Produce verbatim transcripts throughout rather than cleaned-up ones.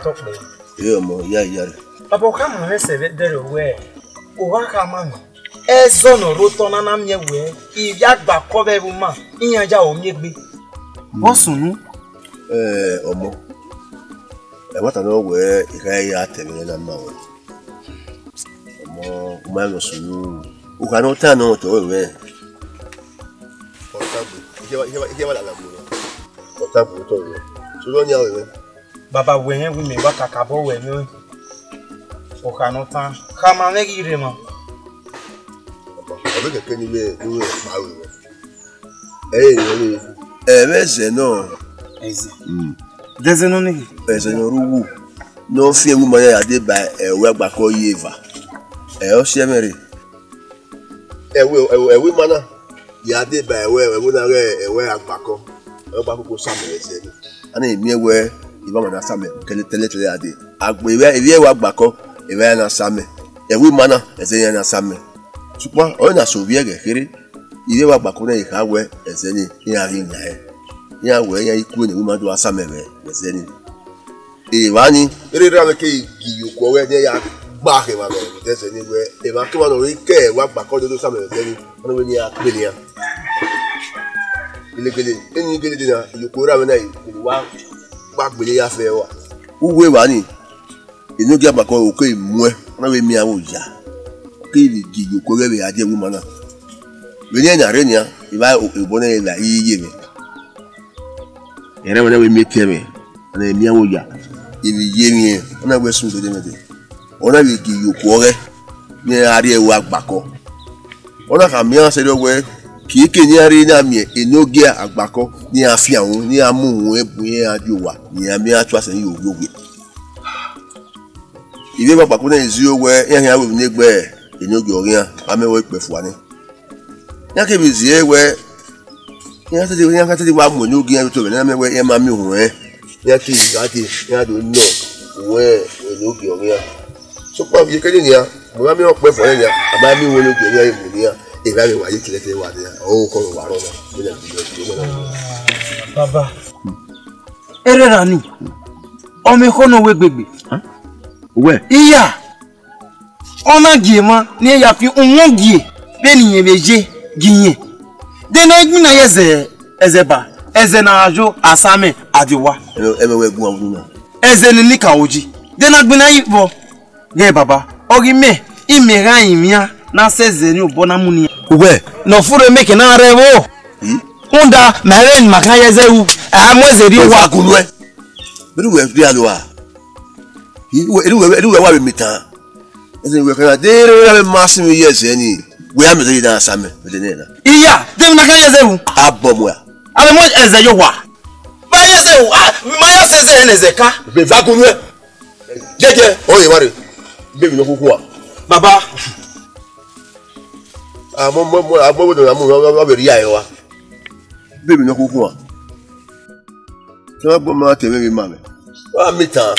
Tọkpẹ. Ẹ ọmọ, ya ya rẹ. Baba, ọ khama mwẹ sẹ vbe ẹdẹrriọ wẹẹ, u gha khama nọ. Ẹzọ ne ọ rre otọ na na miẹn wẹẹ, ivbi agbakọ vbe ẹvbo ima, iran ya ho miẹn egbe. Vbọ sunu? Ẹ, ọmọ, ẹmwata nọ wẹẹ, I kha ya ta ẹmwẹ na ma ruẹ. Ọmọ, u ma rẹn sunu. U kha ne ọ ta nọ otọ ruẹ. Ọ tagbe, I kha, I kha, I kha lala gbe nọ. Ọ tagbe otọ ruẹ. Sunu ọ nia ruẹ. Baba, wẹ rẹn wẹẹ imẹ wa kakabọ wẹ nọ. Ọ kha ne ọ ta, khama mwẹ ghi rre emwa. Ọ vbe kẹkẹ ne I vbe, ne I vbe kpa ruẹ. Ẹ i re, ẹ i re. Ẹ vbe ẹzẹ nọ. Ẹzẹ. Mm. De ẹzẹ nọ nii? Ẹzẹ ne ọ rre uwu, ne ọ fian ẹvbo ima na ya deba ẹvbo agbakọ ye eva. Ẹ, ọ si ẹmwẹ rre. Ẹvbo, ẹvbo, ẹvbo ima na ya deba ẹvbo, ẹvbo na ghe ẹvbo agbakọ. Ẹvbo agbakọ koko samẹ vbe ẹzẹ nii. A na miẹn wẹẹ, eva ima na samẹ kẹlẹkẹlẹ ya dee. Agbe, eva, eva ẹvbo agbakọ, eva iran na samẹ. Ẹvbo ima na, ẹzẹ iran na samẹ. Sokpan, ọre na sẹ ovbi ẹghẹ kherhe. Ivbi ẹvbo agbakọ na i kha wẹẹ ẹzẹ nii, iran ghi yan ẹre. Iran wẹẹ iran i kue ne ẹvbo ima do gha samẹ vbe ẹzẹ nii. Evba nii, erha mwẹ keghi gie iyoko ọghọe ne iran ya gba khẹ emwa vbe ẹzẹ nii wẹẹ, emwa kemwa ne ọ rre ke ẹvbo agbakọ do do samẹ vbe ẹzẹ nii, ọ na wẹẹ ne iran gbele iran. Gelegele, eni gelegele na, iyoko erha mwẹ na i wa gba gbele ya fẹ rua. Uwu evba nii, enogie agbakọ keghi muẹn, ọ na wẹẹ miẹn avbe oya, ọ keghi vbe gie iyoko ọghọe vbe a die ẹvbo ima na. Vbene iran na rre nian, evba obọ nẹ evba i ye mwẹ. Erha mwẹ na wẹẹ miẹn etẹn mwẹ, ọ na miẹn avbe oya, evba i ye mwẹ, ọ na wẹẹ sunu dẹdẹmwẹdẹ. Ọ na vbe gie iyoko ọghọe ne iran gha rrie ẹvbo agbakọ. Ọ na khama iran sẹrriọ wẹẹ, kiekie ne iran rre na miẹn enogie agbakọ ne iran fian uhunmwu, ne iran mu uhunmwu bu iran die owa, ne iran miẹn iran tua sẹ ne iran ovbiowie. Ivbi ẹvbo agbakọ na zẹ wẹẹ iran khian ru emwi ne egbe enogie ọghe iran, amẹ wẹẹ ikpẹfua nẹ. Iran keghi zẹ wẹẹ, iran te, iran te wa mu enogie iran ye otọ vbe ne iran miẹn wẹẹ iran ma miẹn uhunmwu ẹnrẹn. Iran keghi gha dee, iran do nọ uwẹ enogie ọghe iran. Sokpan vbe iyeke nii nian, mẹ ma miẹn ọkpẹfua nẹ nian, a ma miẹn uhunmwu enogie ọghe iran ye mu ne iran, evba vbe wa ye kẹlẹkẹlẹ wa nian, ọre okhọ ne wa rrọọ na, vbene a gbe iran. Baba, erha nii, ọ mwẹ ekhọe ne ọ wegbe egbe. Uwẹ? Iya. Ọ na gie emwa ne iran ya fi uhunmwu gie vbene irẹn vbe ye gie irẹn. De ne a gbinna ye ẹzẹ, ẹzẹ ba, ẹzẹ ne a yo asamẹ a die owa. Ẹmwẹ, ẹmwẹ wẹ gun avbe unu na. Ẹzẹ ne eni ka oji. De ne a gbinna yi vbọ? Ghẹ baba, ọ ghi mẹ, imẹ gha rinmwian iran na sẹ ẹzẹ ne obọ na mu ne iran. Uwẹ, ne ọ furre mẹ ke na rre ẹvbo. Hmm? Rhunmwuda, mẹ rẹn ne ima khian ye ẹzẹ ru, a mu ẹzẹ rrie owa. Evba gunu ẹ. Vbene uwẹ rhie aro a? Eni uwẹ, eni uwẹ, eni uwẹ wa vbe mitan. Ẹzẹ ne uwẹ khian na, de erha mwẹ ma sinmwi ye ẹzẹ nii, wẹ a miẹn ẹzẹ ne a samẹ vbe ẹzẹ nẹ na. Iya, de emwi na khian ye ẹzẹ ru? A bọ mu a. A vbe mu ẹzẹ ye owa. Ma ye ẹzẹ ru, a, ma ya sẹ ẹzẹ ne ẹzẹ ka. Vbe evba gunu ẹ. Jẹjẹ, ọ ye mwa rre. Bẹghe emwi ne ọ khukhua. Baba. A mu, mu, mu, a mu ẹvbo ne a mu, ọ vbe rhie ẹre rua. Bẹghe emwi ne ọ khukhua. Te a gbe ma te vbe emwi ma mwẹ. Wa mitan.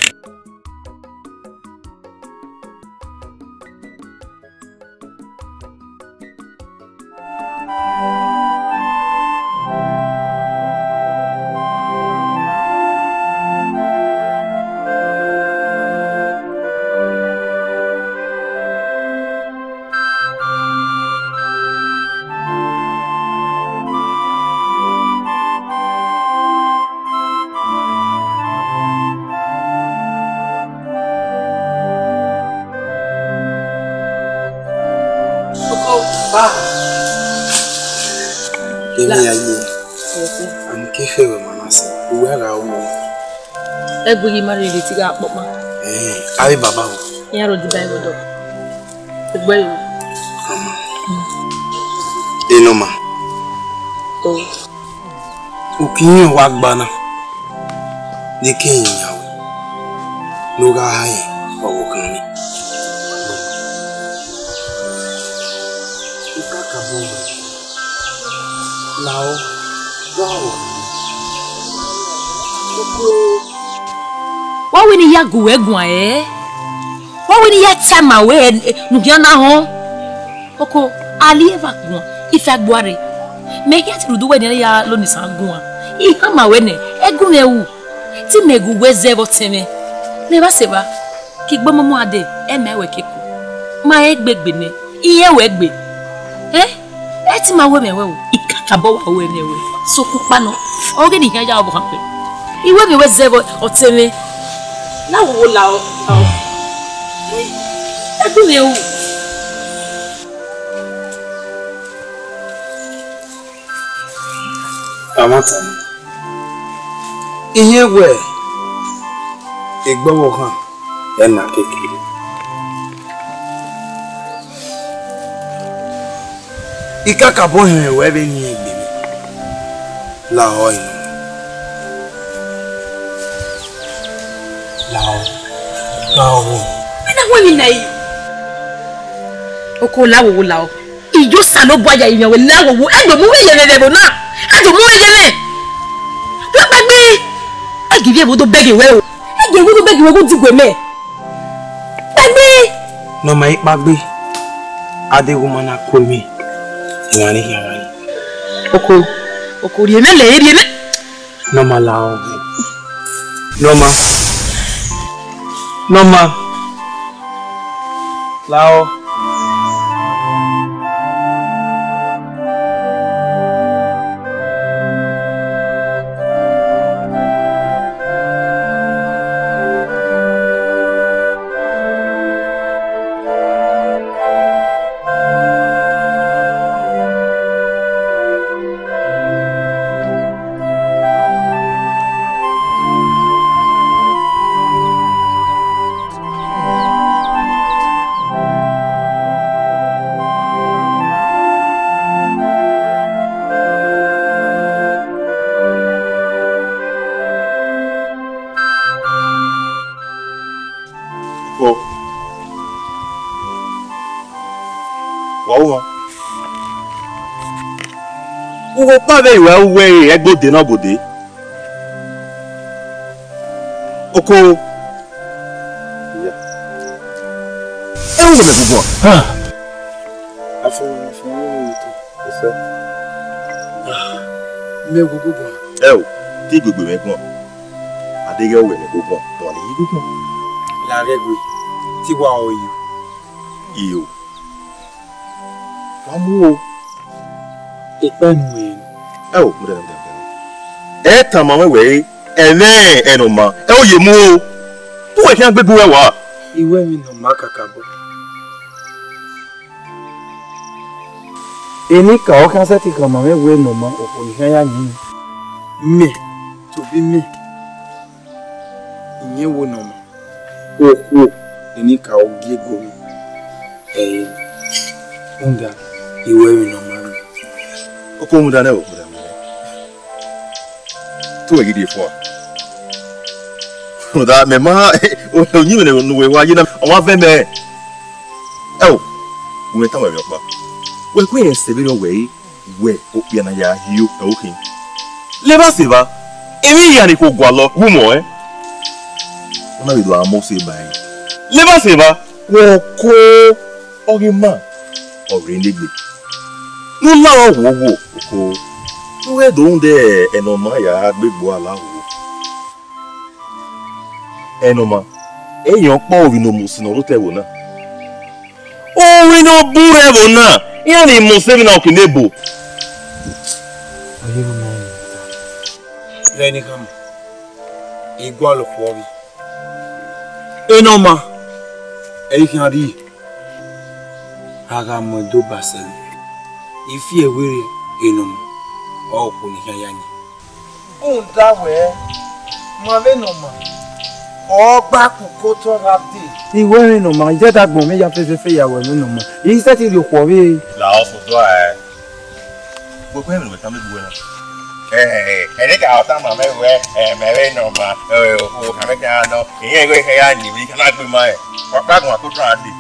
Oko, ba. Emi aye. Yes, sir. Ani ke fẹ wẹ ma na sẹ. Uwẹ gha ru. Ẹgbẹghi ma rhie te I gha kpọkpa. Eh, avbe baba o. Iran rhie odibo ẹre vbe odọ. Egbe yo. Enọma. Oh. Uki hin wa gba na, ne ke hin yan wẹ, ne u gha hae ọvbokhan nii. Ukakabọ wẹ, lahọ, gha wọ. Wa wẹ ne I ya gu wẹ guan, ẹ? Wa wẹ ne I ya tama wẹ, ẹ, ne u khian na họn? Oko, a rhie evba guan, ifiagbua rre. Mẹ khian te rhunmwuda uwẹ ne I ya la onisan guan. I khama wẹ nẹ, ẹgun mwẹ ru, te imẹ gu wẹ zẹ vbe ọtẹn mwẹ. Mẹ vba sẹ evba, ke igbọmọmọ a dee, ẹ ma wẹ keko. Ma rẹn gbe egbe nẹ, irẹn wẹ gbe. Ẹn? Ẹ te ima ru ẹmwẹ wẹ o, I kakabọ wa ru ẹmwẹ wẹ. Sokpan ukpa nọ, ọ ghe ne I khian ya ọvbokhan kpẹ. I ru ẹmwẹ wẹ zẹ vbe ọtẹn mwẹ. Na wo wo la ọ, la ọ. Ẹ gu mwẹ ru. Amata, irẹn wẹ egbọvbokhan ẹna kekere. I kakabọ họn wẹ vbene irẹn gbe mwẹ. La ọ, la ọ, la ọ. Ẹ na hu emwi na yi. Oko la wo wo la ọ. Iye Osanobua ya rinmwian wẹ la wo wo. Ẹ do mu vbe ye mwẹ vbe ẹvbo na. Ẹ do mu vbe ye mwẹ. Wẹ kpaegbe. Ẹ gie ivbi ẹvbo do bẹghe wẹ o. Ẹ gie ẹvbo do bẹghe wẹ ghe odiguẹ mẹ. Kpaegbe. Ne ọ ma i kpaegbe, a deghẹ u ma na ku emwi, emwa ni khian gha yi. Oko, oko rhie mwẹ lẹ, rhie mwẹ. Ne ọ ma la ọ. Ne ọ ma. Ne ọ ma. La ọ. Wa ru mwa. Uwu ọkpa vbe ru uwu ẹre, ẹgbode ne ọ gbode. Oko. Ẹ ru mẹ guguan. Afo, afo, afo. Mẹ guguan. Ẹ o, te I guegbe mwẹ guan. A deghẹ wẹ ne guguan, wa ne I guguan. La ghẹ gbe, te I wa ọre yo. Iyo. Wa mu o. Ekpa enu ẹn. Ẹ o, mudia, mudia, mudia. Ẹ tama mwẹ wẹẹ, ẹmwẹ ẹnọma, ẹ o ye mu o. Te uwẹ khian gbegbe uwẹ wa. I ru emwi ne ọ ma kakabọ. Enikaro khian sẹtin khama mwẹ wẹẹ ne ọ ma okhuo ne I khian ya yin. Mẹ, tobọ imẹ, I yin wo ne ọ ma. Okhuo enikaro gie ego mwẹ, ẹ i re. Rhunmwuda, I ru emwi ne ọ ma mwẹ. Oko, rhunmwuda nẹ o, rhunmwuda nẹ. Te uwẹ ghi rhie fua. Rhunmwuda mẹ ma, uyinmwẹ ne uwẹ wa ye na, ọ wa vẹ mẹ. Ẹ o, u mwẹ tama emwi ọkpa. Wẹ gu irẹn sẹ vberriọ wẹẹ, wẹ okpia na ya hio ẹvbo khin. Levba sẹ evba, emwi hia ni kho gualọ gu mwẹ ọnrẹn. Ọ na vbe do a mose ba ẹre. Levba sẹ evba, wẹ ọko, ọ ghi ma, ọ rre ne egbe. Ne u la ọghe owo, oko, ne u ghẹ do rhunmwuda ẹnọma ya gbe egbe uwa la owo. Ẹnọma, ẹyẹn ọkpa ovbi ne omusin ne ọ rre otọ ẹvbo na. Ovbi ne ọ bu rre ẹvbo na, iran ni mose emwi na uki ne ebo. Ọ ye vbe ma rẹn ta. Rẹn ne I khama, I gualọ okhuo ọvbi. Enọma, ẹ i khian rrie, a gha mu ẹdẹ Ọba sẹ mwẹ. I fi ẹre wẹẹ Enọma ọre okhuo ne I khian ya yin. Rhunmwuda wẹẹ, ma vbe Enọma, ọ gba koko otọ gha dee. I wẹẹ Enọma, I zẹdẹ agbọn mwẹ ya fẹfẹfẹ ya wẹẹ Enọma, I sẹtin rhie okhuo ọvbi. La ọ sẹ odua ẹe. Wẹ kue ẹmwẹ ne uwẹ tama egbe uwẹ na. Ẹhẹn, ẹre ka ọ tama mẹ wẹẹ, ẹ, mẹ vbe Enọma, ẹ, okhuo kha mẹ khian nọ, irẹn igho ekhẹn ya yin emwi, I ka na gbe ma rẹn. Wa kpa gun akotọ ra dee.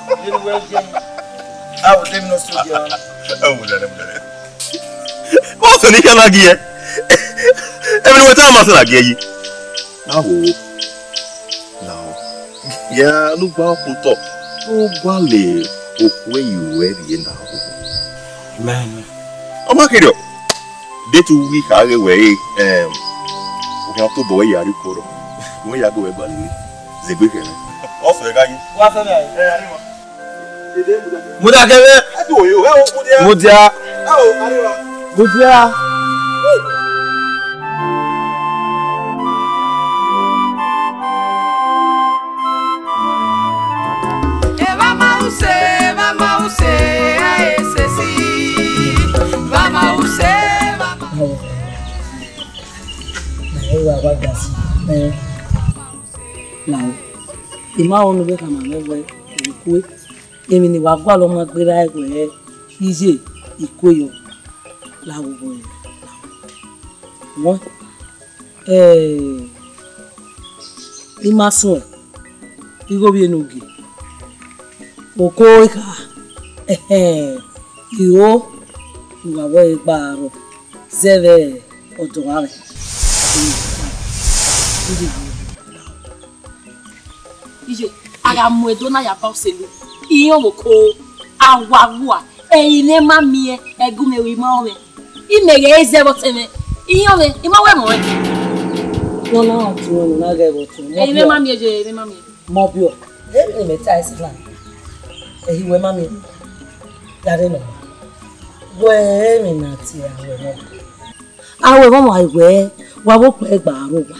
Vbene uwẹ ye, a vbe odẹ emwi ne ọ so ye ọnrẹn. Ẹ wo lẹrẹ, wo lẹrẹ. Wẹ ọsẹ ne I khian na gie ẹe. Emwi ne uwẹ tama ma sẹ na gie yi. Na wo, na wo. Ya ne u gba okhuo otọ, ne u gualọ okhuo ẹre ruẹ rrie na wo. Amen. Ọ ma kherriọ, de te u ghi kha ghe wẹ re, em, u khian tobọ wẹ ya rrie ukpo rrọọ. Wẹ ya gu wẹ gba lele, zegbe khẹ mwẹ. Ọ fẹ gha yi. Wa fẹ mẹ a? Mudia kẹmẹ. Ẹ do yo, ẹ o, mudia. Mudia. Ẹ o, ariwa. Mudia. Eva ma use, eva ma use, a ese si. Eva ma use, eva ma. Awo. Na eva wa gasi. Eh. Na o. Ima onu be kama me we ikue. Emwi ne wa gualọ ma gberra wẹ iye ikue yọ. La wo bo. Wọ. Eh, I ma suẹn igho vbiẹ ne u gie. Oko ikha, ẹhẹn, igho ne uwa vbe gba aro zẹ vbe ọdọ gha mwẹ. Iye, a gha mu ẹdẹ na ya ba oselu, irẹn ọvbokhan, a wa gua, ẹre ne ma miẹn, ẹgu mwẹ vbe ima ọnrẹn. Imẹ ghẹ zẹ vbe ọtẹn mwẹ, irẹn ọnrẹn, I ma wẹ ẹmwẹ ọnrẹn. Wẹ na ọtẹn mwẹ, na ghẹ vbe ọtẹn mwẹ, ẹre ne ma miẹn ye, ẹre ne ma miẹn. Mọ biọ, emwi ne imẹ ta ẹse na, ẹhi wẹ ma miẹn, ya rre nọ. Wẹ emwi na tie a wẹ nọ. A wẹ vbe ọmwa wẹ, wa vbe okpẹ gba aro wa.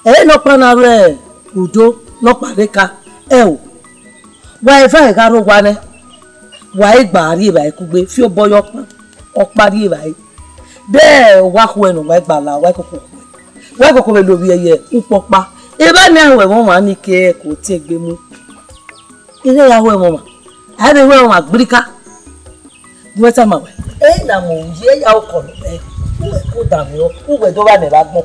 Ẹre nọkpa na rre udo nọkpa rre ka, ẹ o, wa eva gha rre owa nẹ, wa i gba rri evbare kugbe, fi obọ ye ọkpa, ọkpa rri evbare. De wa khuẹ ne uwa i gba la, wa i koko khuẹ, wa i koko vbe lovbiẹ ye ukpọkpa. Evba ne a ru ẹmwẹ ọmwa ni ke ẹko tie egbe mu, I rre ya ru ẹmwẹ ọmwa, a i vbe ru ẹmwẹ ọmwa gbrika. Gu wẹ tama wẹ, ẹ na mu ye ya okọ nọ mẹ, uwẹ ko danmwehọ, uwẹ do gha mẹ vbe agbọn.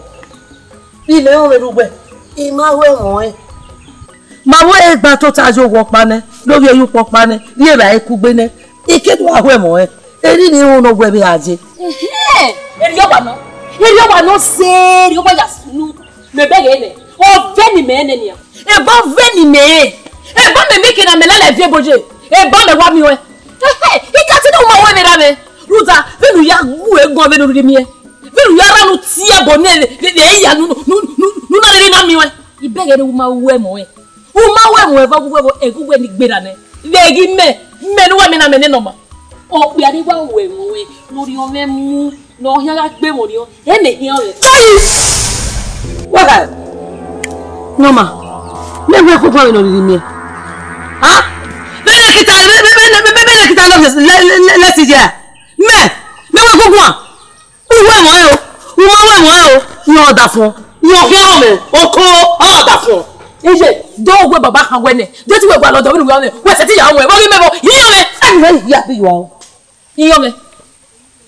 Vbe imẹ rẹn mwẹ ne uwẹ, I ma ru ẹmwẹ ọnrẹn. Ma vbe ẹre gba tota ye owa ọkpa nẹ, ne ovbi ẹre ye ukpọkpa nẹ, rri evbare kugbe nẹ, I ke do gha ru ẹmwẹ ọnrẹn. Erriọ ne I rẹn ne ọ wẹ vbe gha ye. Ẹhẹn, erriọ ọba nọ, erriọ ọba nọ sẹ, erriọ ọba ya sunu, mẹ bẹghe nẹ, ọvẹ ne imẹ rẹn nẹ nian. Ebe ọvẹ ne imẹ rẹn, ebe mẹ miẹn eke ne mẹ lele viọ ebo ye, ebe mẹ wa miẹn ọẹn. Ẹhẹn, I ka te ne u ma wẹ vbe erha mwẹ, rhunmwuda vbene u ya gu eguan vbene u rhirhi miẹn. Vbene u ya rra ne u tie ẹbọ ne, ne, ne, ne, ya ne, ne, ne, ne u na rhirhi na miẹn ọẹn. I bẹghe ne u ma ru ẹmwẹ ọnrẹn. U ma ru ẹmwẹ ọnrẹn vbe uwu ẹvbo, ẹghẹ uwẹ ni gberra nẹ. Vbe ẹghẹ imẹ, mẹ ne uwa miẹn na mẹ nene ọma. Okpia ni wa ru ẹmwẹ ọnrẹn, ne orhiọn mwẹ mu, ne ọ khian gha gbe ẹmwẹ orhiọn, ẹ mẹ khian ọnrẹn. Chai! Wa gha, ne ọma, mẹ wẹ koko vbene ọ rhirhi miẹn. Ha? Vbene kita, vbe, vbe, vbe, vbe, vbene kita lọ lẹ, lẹ, lẹ, lẹ si dia. Mẹ, mẹ wẹ koko a. U wẹ ẹmwẹ ọnrẹn o, u ma wẹ ẹmwẹ ọnrẹn o, iran ọdafọn, iran khian ọmọ, oko, ọdafọn. Iye, do wẹ baba kan wẹ nẹ, de ti wẹ gba lọdọ vbene wẹ ọmọ, wẹ sẹtin ya ọmọ, wẹ ghi mẹ vbọ, iyan mwẹ. Ẹnu rẹ ya bi yọ o. Iyan mwẹ.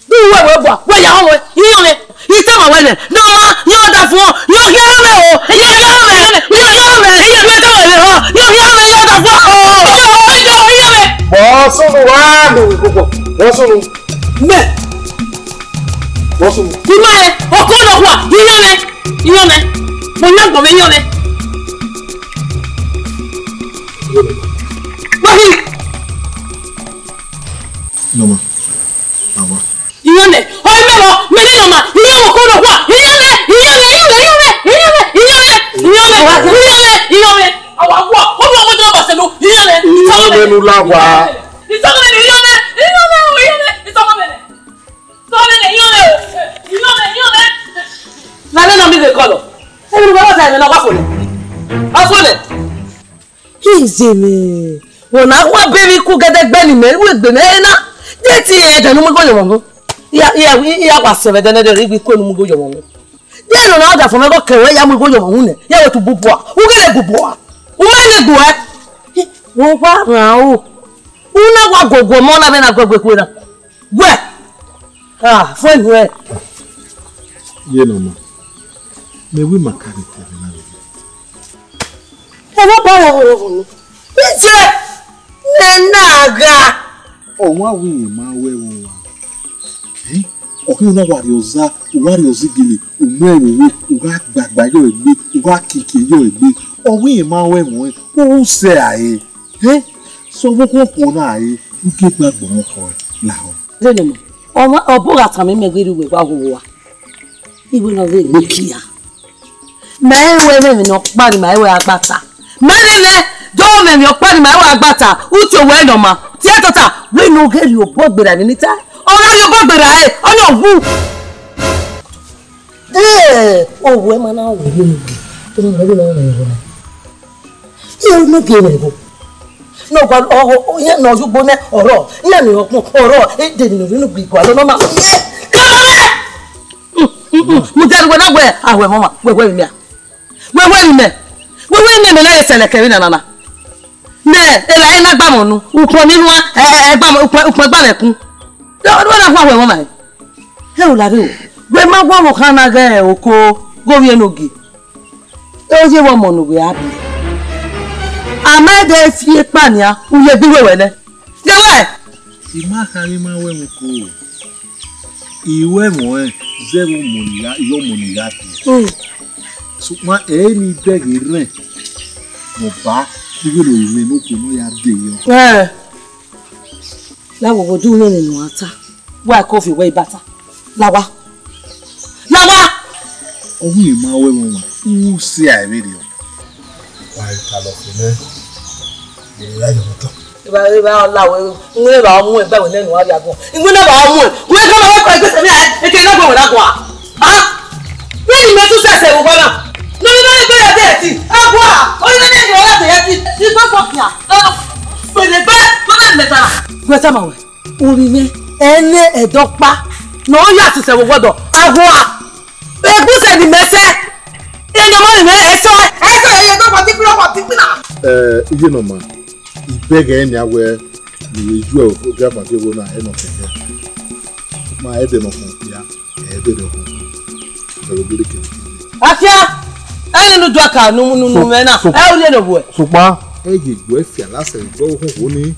Do wẹ wẹ bua, wẹ ya ọmọ, iyan mwẹ. I tama wẹ nẹ, ne ọmọ, iran ọdafọn, iran khian ọmọ o, iran khian ọmọ, iran khian ọmọ, iran khian ọmọ, iran khian ọmọ, iran ọdafọn o. Iyan mwẹ. Bọ sunu wa, mi wi gbogbo, bọ sunu. Mẹ. Wọ́n sún mi. Ìmọ̀ ẹ̀, ọkọ lọ wà, iyán mẹ, iyán mẹ. Mo ní àgbọ̀n mi iyán mẹ. Wọ́n fi. Nọmọ, àwa. Iyán mẹ, ọyún mẹ wọ, mi ní nọmọ, iyán mẹ ọkọ lọ wà, iyán mẹ, iyán mẹ, iyán mẹ, iyán mẹ, iyán mẹ, iyán mẹ, iyán mẹ, iyán mẹ, iyán mẹ. Àwa wọ, ó bí ọmọ tó bá ṣẹlú, iyán mẹ. Iyán mẹ nu la wà. Ìsọmọ mẹ, iyán mẹ, iyán mẹ, iyán mẹ, ìsọmọ mẹ. Sọmọ mẹ, iyán mẹ o, iyán mẹ, iyán mẹ. Na mẹ na mi vbe kọlọ. Ẹ mi wá wá sa ẹmẹ na wá fọlẹ. Wá fọlẹ. Iye mẹ, wọn na wa bẹ mi ku gẹdẹgbẹ ni mẹ, wẹ gbe mẹ na. De ti ẹ dẹnu mu igho yọmọ mu. Iya, iya, iya wa sẹ vbe dẹnẹdẹ rẹ, igbe ikue nu mu igho yọmọ mu. De nọ na ọdafọn mẹ gọ kẹwẹ ya mu igho yọmọ mu nẹ, ya wẹ tu bubua. U gele bubua. U ma ne gbuẹ. Wọn wa rhan o. U na wa guọguọ mọ na vbe na guẹguẹ kue na. Wẹ! Ah, fue nuẹ. Ye nọ ma. Mẹ wi ma ka ni te na. Ẹ wá bá wa wọrọ wọrọ. Ije! Nẹ na gha. Ọmwa wẹ ma wẹ wọn wa. Eh? Ọkẹ na wa rhie ọza, u wa rhie ọza igele, u mu ẹvbo vbe, u gha gbagba yọ egbe, u gha kiekie yọ egbe. Ọ wẹ ma wẹ wọn, u sẹ a e. Eh? Sẹ ọvbokhan okhuo na a e, u ke gba gbọmọ khọ lahọ. Vbene ma, ọmwa, ọ bu gha tama mẹ wẹ rhie uwẹ wa hoho a. Iwe na vbe gbe kia. Ma i wẹ vbe emwi ne ọ kpa ni ma i wẹ a gba ta. Ma rẹn nẹ, do mẹ emwi ọkpa ni ma i wẹ a gba ta. Uti owẹ nọ ma. Tie tota, wẹ ne ọ ghẹ rhie obọ gberra emwi ne I ta. Ọ gha rhie obọ gberra ẹre, ọ ni ọ wu. Ee, owẹ ma na wu vbe ne ughe. Unu mẹ vbe na rẹn ẹvbo na. Unu gie mwẹ ẹvbo. Ne ọ gua, ọ, ọ, ọ, iran ne ọ ye ugbo nẹ, ọrọ. Iran ni ọkpọn, ọrọ. E de ni unu gbe igua lọ nọ ma. Come on! Mu dia wẹ na wẹ, a wẹ mama, wẹ wẹ mia. Wẹ wẹ mẹ. Wẹ wẹ mẹ, mẹ na ye sẹlẹ kẹre nana na. Mẹ, ela ena gba mọ nu. Ukpọn ni nua, ẹ, ẹ, ẹ gba mọ, ukpọn, ukpọn gba mẹ kun. Wẹ na fua wẹ mama. He o lare o. Wẹ ma wa mọ khan na ghẹ oko, go vie no gie. E oye vbe ọmọ ne uwẹ a biẹ. A ma ẹdẹ fi ekpa nian, u ye gbe iwe wẹ nẹ. Ye wẹ? I ma khare ma wẹ mu ko. I wẹ mu ẹn, zẹ vbe ọmọ ne I gha, I ọmọ ne I gha biẹ. Mm. Sokpan ẹ i re ni bẹghe rẹn ne ọ ba, ighẹ ne ọ ru mwẹ ne okhuo ne ọ ya de yọ. Ẹ. La wo wo du nene ne uan ta. Wa ko fi wẹ ibata. La wa. La wa. Ọ hu ma wẹ mwa, u se a vberriọ. Wa ta lọ fo nẹ. Ira yọ mọtọ. Eva, eva, ọ la wẹ, ngu ne eva ọ mu ẹn, gba wẹ nẹ ne uan rhie agbọn. Ngu ne eva ọ mu ẹn, wẹ ka ma wẹ kọ egbe sẹ mẹ, eke na gbọn wẹ na gua. Ah! Wẹ ni mẹ tu sẹsẹ vbe ugbọ na. Ne ovbi mwẹ gbe ya de ẹti, a gua, ovbi mwẹ ne ọ ya de ẹti, I gbọgbọ khian. Ah! Wẹ ne gbe, wẹ na mẹ ta na. Wẹ ta ma wẹ. Ovbi mwẹ, ẹnẹ ẹdọkpa ne ọ ya sisẹ vbe owa ọdọ, a gua. Egbusẹ ne imẹ sẹ, enọmọ ne imẹ ẹsọ, ẹsọ ẹre dọkpa ti kpina, ọkpa ti kpina. Ẹ, iye nọ ma, ibẹghe ne a wẹ, ne I vbe ju ogiavan die ogho na, ẹ nọ kẹkẹ. Ma ẹdẹ nọ khan okpia, ẹdẹ nọ khan. Ẹ vbe gele kele. Afia, ẹ ne u dua ka nu, nu, nu mwẹ na, ẹ u rhie ne ovbuẹ. Sokpan, ẹ ye gbuẹ fia lasẹ, gbuẹ ohunhun ni.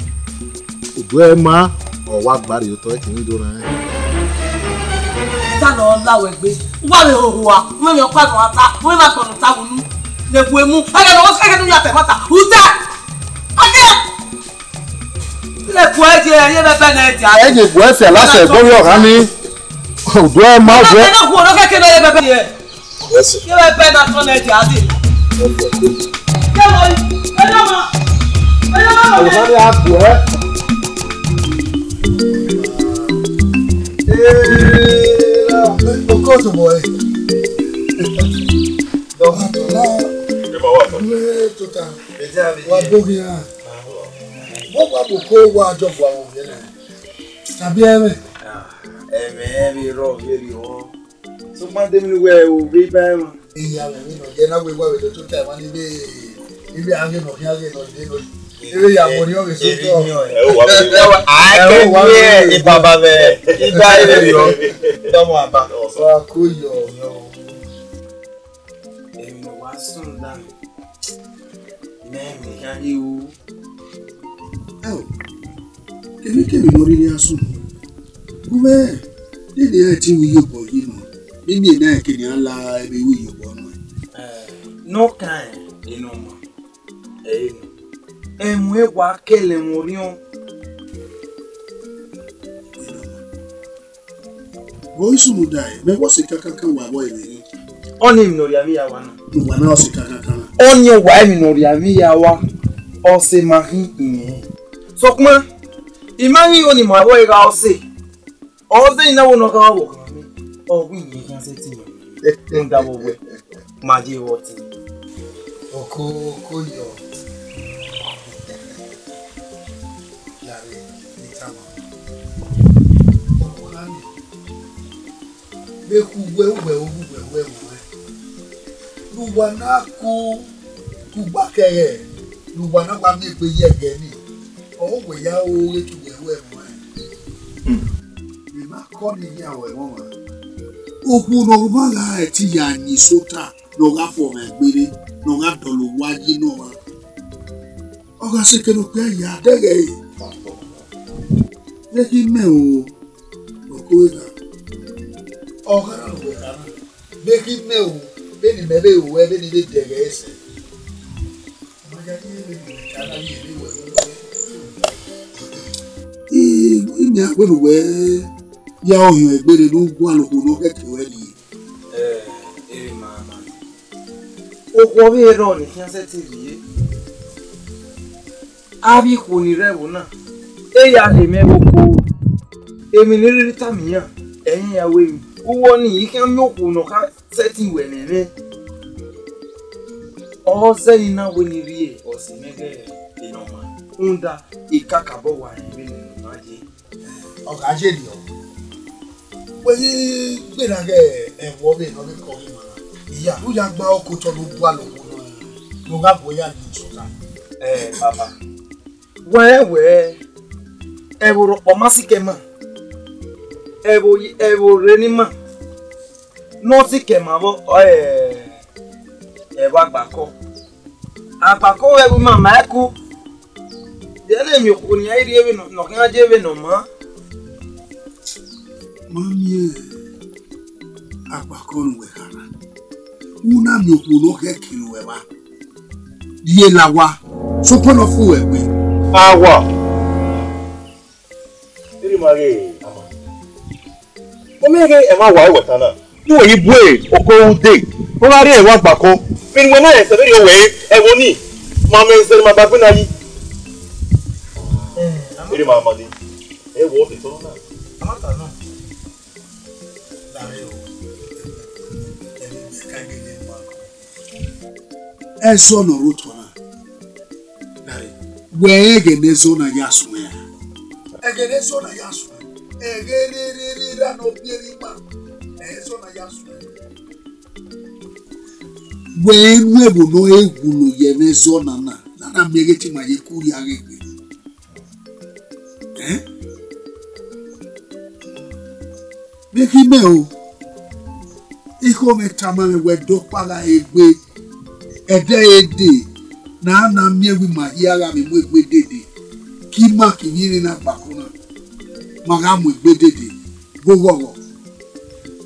Udu ẹre ma, ọ wa gba rhie otọ ẹtin do na. Ta nọ la wẹ gbe. Uwa vbe hoho a, uwa vbe ọkpa nọ ta, uwa ma kpọnọ ta wunu. Ne bu emu, ẹgẹ nọ, ẹgẹ nọ ya tẹ mata. Uta. Ẹgẹ. Le ku ẹdie, ye bẹbẹ nẹ dia. Ẹ ye gbuẹ fia lasẹ, gborie ọghan ni. Udu ẹre ma, udu ẹre. Ẹgẹ nọ ku ọnọ kẹkẹ nọ ye bẹbẹ ye. Yes. Ye bẹbẹ na tọn nẹ dia di. Ye mo, ẹ lọ ma, ẹ lọ ma. Ọ̀sán ni a kù ẹ́. Ee, oko to boy. Dọ̀kun tó náà. Ẹ máa wà fún. Wé tó ta. Ẹ jẹ́ àbí. Wà bógi hàn. Wọ́n wà bò kó wà jọ bọ̀ àwọn òbí ẹ̀ náà. Tàbí ẹ̀mẹ̀. Ẹ̀mẹ̀ ẹ̀mẹ̀ rọ̀ yé rí wọn. Sokpan de mi wẹ o, vbe iba ẹmwẹ. Iya mwẹ vbe nọ, jẹ na wẹ wa vbe do tota emwa ni vbe, ibe a ghe nọ, khian ghe nọ, de nọ. Ere ya mo ni ọ vbe so tọ. Ẹ o wa vbe. Ẹ o wa vbe. Ibaba vbe. Iba ere yọ. Tọmọ aba. Wa ko yọ. Emwi ne wa sunu dan. Mẹ, mẹ khian ghi ru. Ẹo, kemikemi ne ọ rhirhi a sunu. Gu mwẹ, nene iran te iru iyobọ yi nọ, nene na ẹre ke nian la ẹvbo iru iyobọ nọ. Ẹ, ne ọ kan enọ ma, ẹ i re nọ. Ẹmwẹ wa kẹlẹ ẹmwẹ orhiọn. Vbe ọ i sunu dae, mẹ vbe ọse kankankan wa vbọ ẹmwẹ rre. Ọnii emwi ne ọ rhie avbe iyawa na. Ne uwa na ọse kankankan na. Ọnii ọwa emwi ne ọ rhie avbe iyawa, ọse ma khin irẹn. Sokpan, I ma ghi ho ne ima vbọ gha ọse. Ọ zẹ ina wo ne ọ gha vbe ọghan mwẹ, ọ wẹ irẹn khian sẹtin. Rhunmwuda vbe wẹ, ma ye vbe ọtẹn. Oko, oko yọ. Lare, ne I tama. Ọkpa ni, vbe khu wẹ uwẹ, uwẹ uwẹ mwẹ. Ne uwa na ku, ku gba kẹghẹ, ne uwa na gba miẹn egbe ye ẹghẹ ni, ọ wẹ ya ru ghe te uwẹ uwẹ mwẹ. Hmm. Emwa kọ ni yan ruẹ ẹmwẹ ọmwa. Okhuo ne ọ ma gha ẹtin ya yin sota ne ọ gha fo mwẹ egbe rre, ne ọ gha dọlọ owa yi ne ọmwa. Ọ gha sẹ eke ne okpia ya dẹghe ẹre. Vbe ghi mẹ o, ọghe na. Ọ gha na wẹ gha na. Vbe ghi mẹ o, vbene imẹ vbe ru ẹre, vbene I vbe dẹghe ẹre sẹ. Inian wẹ ne uwẹ ya ohiẹn egbe rre ne u gualọ okhuo ne ọ khẹke ruẹ rrie. Ẹ, ere ma ma. Okhuo vbe rrọọ ne I khian sẹtin rhie. Avbe ikhuo ni rre ẹvbo na, e ya rhie mwẹ vbe oko. Emwi ne I rhirhi tama iran, ẹ i ya ru emwi. Uwẹ ọnii, I khian miẹn okhuo ne ọ kha sẹtin wẹ ne ẹmwẹ. Ọ zẹ ne I na wẹ ne I rhie ọse mwẹ ghe enọmwa, rhunmwuda I kakabọ wa rẹn vbene ne ọ ma ye. Ọ gha ye rriọ. Wẹ ghi gberra ghe ẹvbo ọvbehe ne ọ vbe kọ ghi ma na. Iya, u ya gba oko otọ ne u gua lọ okhuo nọ, ne u gha gu ya ye osọta. Ẹ, baba. Wẹ rẹn wẹ, ẹvbo rhọkpa ma sikẹ ma, ẹvbo ye, ẹvbo rre ne ima, ne ọ sikẹ ma vbọ, ọ, ẹ, ẹvbo agbakọ. Agbakọ ghẹ gu ima ma ẹku. Biẹ ne miẹn okhuo ne iran rhie vbene ọ khian ye vbene ọ maa. Ma miẹn agbakọ ne uwẹ kha na. U na miẹn okhuo ne ọ khẹke ne uwẹ vba. Rhie la owa, sokpan ne ọ fu uwẹ gbe. Awa. Erriọ ima ghe, ama. Ọ miẹn ghe ẹmwẹ awa ẹwẹta na, ne uwẹ ghi bu oko ru dee, ne ọ gha rrie ẹvbo agbakọ. Vbene uwẹ na rẹn sẹ vberriọ wẹ ẹvbo nii, ma mẹ zẹ ne ima ba gbe na yi. Erriọ ima, ama ni, ẹ wẹ ọ te tọ na. Ẹzọ ne ọ rre otọ na, wẹ rẹn ẹghẹ ne ẹzọ na ya suẹn ra? Ẹghẹ ne ẹzọ na ya suẹn, ẹghẹ rere ra ne ọ biẹ vbe ima, ẹzọ na ya suẹn. Wẹ rẹn enu ẹvbo ne ọ re wulo ye ẹmwẹ ẹzọ na na, na na miẹn ẹghẹ te ima ye ku rria ghe egbe. Ẹn? Vbe khin mẹ o, ekhọe mwẹ tama mwẹ wẹ, ẹdẹ ọkpa gha re egbe, ẹdẹ re dee, ne a na miẹn wẹ ima hia gha vbe mu egbe dede, ke ima ke iyinmwẹ na gbakọ na, ma gha mu egbe dede, vbe oghọghọ,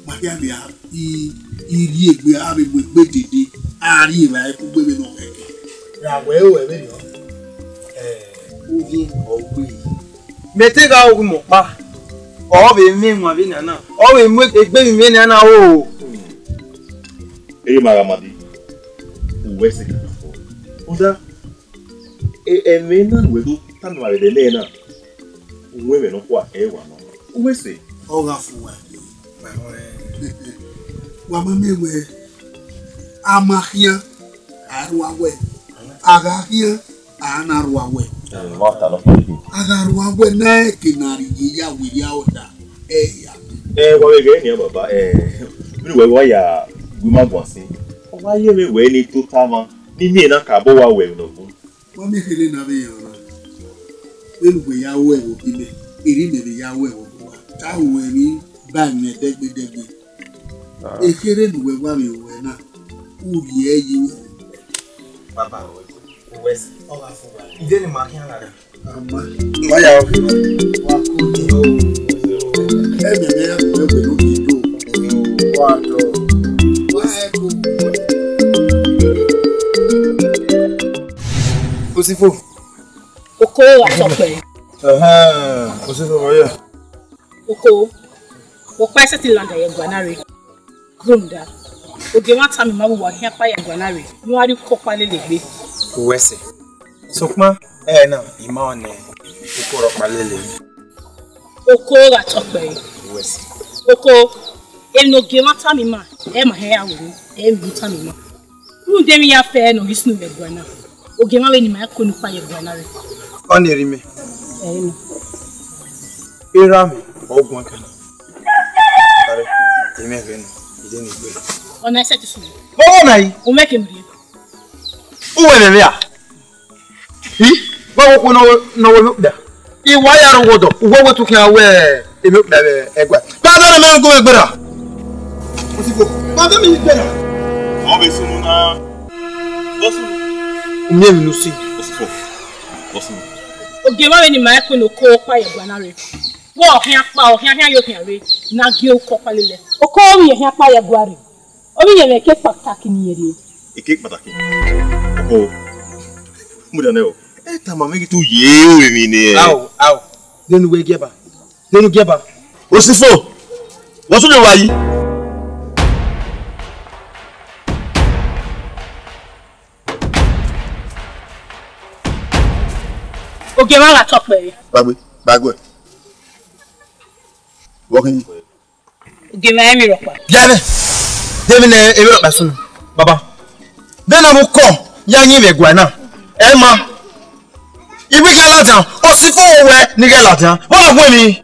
ma hia vbe a i, i rhie egbe, a vbe mu egbe dede, a rhie evbare kugbe vbene ọ khẹke. Ra wẹ ru ẹvbo nọ? Ẹ, ovbi ọ gbe yi. Mẹ te gha ru ima ọkpa, ọ vbe mwẹ wan vbenian na, ọ vbe mu egbe emwi vbenian na ro. Erriọ ima gha ma dee, uwẹ sẹ ka fo. Rhunmwuda, e, ẹmwẹ na ne uwẹ do tama vbe ẹdẹ nẹ na, uwẹ mwẹ nọkhua ẹ wa nọ. Uwẹ sẹ. Ọ gha fo uwa egbe. Wa ma miẹn wẹ, a ma khian, a rua wẹ, a gha khian, a na rua wẹ. Ẹ, wa ta nọ fo dede. A gha rua wẹ na, ẹke na rhie ya werriẹ ọda, ẹ ya. Ẹ, wa vbe ghẹ nian, baba, ẹ, vbene uwẹ wa ya gu ima guan sin, ọ wa ye mwẹ wẹ ne I tota mwa, ne I miẹn na ka bọ wa wẹ emwi ne ọ bun. Wa miẹn kherhe ne a vbe rẹn ọna, vbene uwẹ ya ru ẹvbo gie mẹ, erriọ imẹ vbe ya ru ẹvbo gie uwa. Te a ru ẹmwẹ ba mwẹ dẹgbe dẹgbe. Ah. Ekherhe ne uwẹ wa vbe ruẹ na, u rhie ẹre ye uwẹ. Baba, uwẹ sẹ, ọ gha fo uwa. Ide ne ima khian gha ra. Ama. Ma ya oke. Wa ko de o. Ẹmwẹ mwẹ ya gu ẹvbo ne u ke do. Wa do. Wa ẹko. Osifo. Oko gha tọ kpẹre. Ẹhẹn, Osifo, ma ya. Oko, ọkpa i sẹtin landa ye ẹguae na rre. Rhunmwuda, ogie mwa tama ima vbe uwa khian ọkpa ye ẹguae na rre, ne uwa rhie uko ọkpa lele egbe. Uwẹ sẹ. Sokpan, ẹre na, ima ọ nẹ uko rhọkpa lele. Oko gha tọ kpẹre. Uwẹ sẹ. Oko, emwi ne ogie mwa tama ima, ẹ ma hẹn ya werriẹ, ẹ i tama ima. Rhunmwuda emwi ya fẹ ne ọ ghi sunu vbe ẹguae na. Ogie mwa vbe ne ima ko ne ukpa ye ẹguae na rre. Ọni erha imẹ. Ẹ i nọ. Erha mwẹ, ọ guan kan. Are, imẹ vbe nọ, ide ni gbe. Ọna i sẹtin sunu. Vbọghọ na yi? U mwẹ ke mu rhie. Uwẹ mwẹ vbe a? I, vbọghọ okhuo ne ọ, ne ọ wẹ emwi okpia. I wa ya rre owa ọdọ, uwẹ wẹ te u khian wẹ emwi okpia vbe ẹguae. Kpa dọlọ mẹ gu mwẹ gberra. Osifo, kpa dọlọ mẹ gberra. Ọ vbe sunu na. Ọ sunu. U miẹn emwi ne u si. Osifo, ọ sunu. Ogie mwa vbe ne ima ko ne oko ọkpa ye ẹguae na rre. Wẹ ọ khian kpa, ọ khian khian yo khian rre, ne a gie uko ọkpa lele. Oko vbe irẹn khian kpa ye ẹguae rre. Ọ vbe irẹn mwẹ eke kpataki ne irẹn rre. Eke kpataki? Oko, mudia nẹ o. Ẹ tama mwẹ ghi te u ye ore emwi nẹ. Ao, ao. Denu wẹ giẹba. Denu giẹba. Osifo, wẹ sunu wa yi. Ogie mwa gha tọ kpẹre. Gbagbe, gbagbe. Wọ khin. Ogie mwa emwi rhọkpa. Biẹ vbe, de emwi ne emwi rhọkpa sunu. Baba, vbene ọ vbe ukọ ya yin vbe ẹguae na, ẹ ma. I wẹ I ghẹ ladian, osifo wẹ ne I ghẹ ladian. Vbọna gu emwi?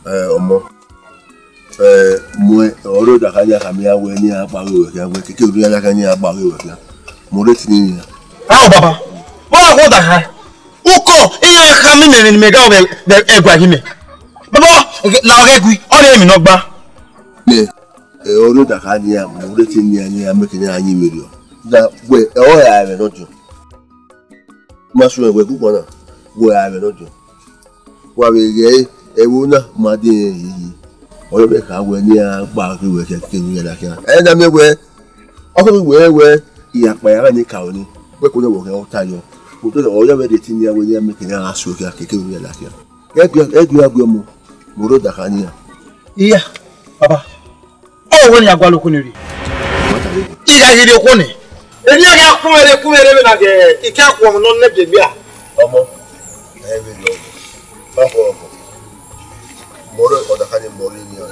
Ẹ, ọmọ, ẹ, muẹ, ọre odakha ya khama iran wẹ ne iran gba ghe ruẹ khian, wẹ keke orhu iran ya khian ne iran gba ghe ruẹ khian. Mu rre etinẹ iran. Ao baba, vbọna gu odakha? Ukọ iran khama imẹ vbe ne imẹ gha vbe, vbe ẹguae ghi mẹ. Baba, la ọghe gui, ọnii emwi ne ọ gba. Mẹ, ẹ, ọre odakha ne iran mu rre etinẹ iran ne iran meke ne iran yin vberriọ. Da wẹ, ẹ, ọ ra ẹmwẹ ne ọ diọn. Ma suẹn wẹ gu ukọ na, wẹ ra ẹmwẹ ne ọ diọn. Wa vbe ghẹ ẹvbo na ma de rẹn hiehie. Ọ yọ vbe kha wẹ ne iran gba ghe ruẹ khian keke ne u ya na khian. Ẹ na miẹn wẹ, ọ kọni wẹ wẹ, I ya kpa ya gha ne I ka ru ni, wẹ ko nọ wẹ ọ khian ta yọ. Otọ ọ yọ vbe rhie etinẹ iran wẹ ne iran meke ne iran gha suẹn khian keke ne u ya na khian. Ẹ gu, ẹ gu iran gu ọmọ, mu rre odakha ne iran. Iya, baba. Ọ wẹ ne a gualọ okhuo ni rhie. I gha ghi rhie okhuo nẹ. Emwi a gha kun ẹre kun ẹre vbe na ghe, I ka khuọnmwi ne ọ nẹ biẹ biẹ. Ọmọ, ẹ vbe rọ. Ọkọ, ọkọ. Mọ rẹ ọdaka ni mọ rẹ ni ọ.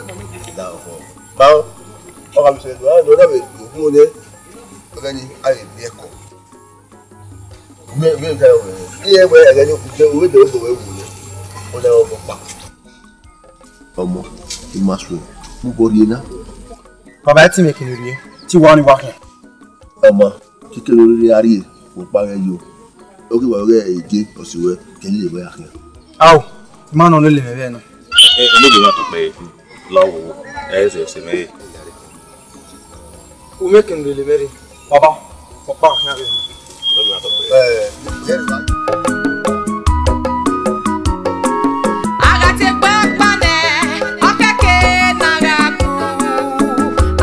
Da ọkọ. Ma, ọ ka mi sẹ do, a do da vbe okhuo nẹ. Ọ gha ni a vbe biẹ ẹko. Mẹ, mẹ ta wẹ. Iye wẹ ẹghẹ ni, uwẹ de obo wẹ wu nẹ. Ọ da ọkọ kpa. Ọmọ, I ma suẹn, mu obọ rhie na. Baba, ẹ te mwẹ kene rhie, te I wa ọnii wa khian. Ọmọ, keke ne u rhirhi a rhie, wẹ ọkpa ghẹ yo. Ọ ghi wa ọghe eje, ọ si ruẹ, kẹ ye vbe a khian. Ao, I ma nọ lele mwẹ vbe nọ. Ẹ, ẹ, lele mwẹ kpokpẹ, la wo, ẹ, ẹse, ẹse mwẹ. U mwẹ kene u lele mwẹ rre. Baba, ọkpa khian rre. A gha tie kpakpa nẹ, ọ kẹke ne a gha ku.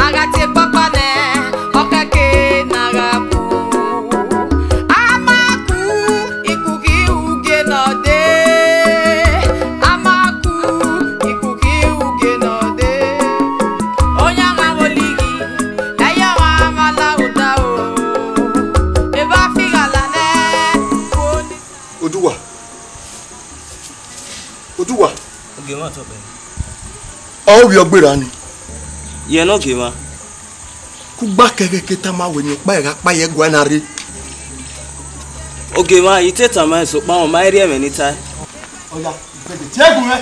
A gha tie kpakpa nẹ, ọ kẹke ne a gha ku. A ma ku, ikughi ugie nọ dee. A ma ku, ikughi ugie nọ dee. Oyan gha vbe olighi, ẹyọ gha vbe alaghuda o. Evba fi gha la nẹ, wo ni. Oduwa. Oduwa. Ogie mwa tọ kpẹre. Ọ vbe ọ gberra ni. Yẹ ne ogie mwa. Kugba kẹghẹ ke tama wẹ ne ọkpa ẹre gha kpa ye ẹguae na rre. Ogie mwa, I te tama ẹn, sokpan ọ ma i rhie ẹmwẹ ne I tae. Ọya, tie gu mwẹ.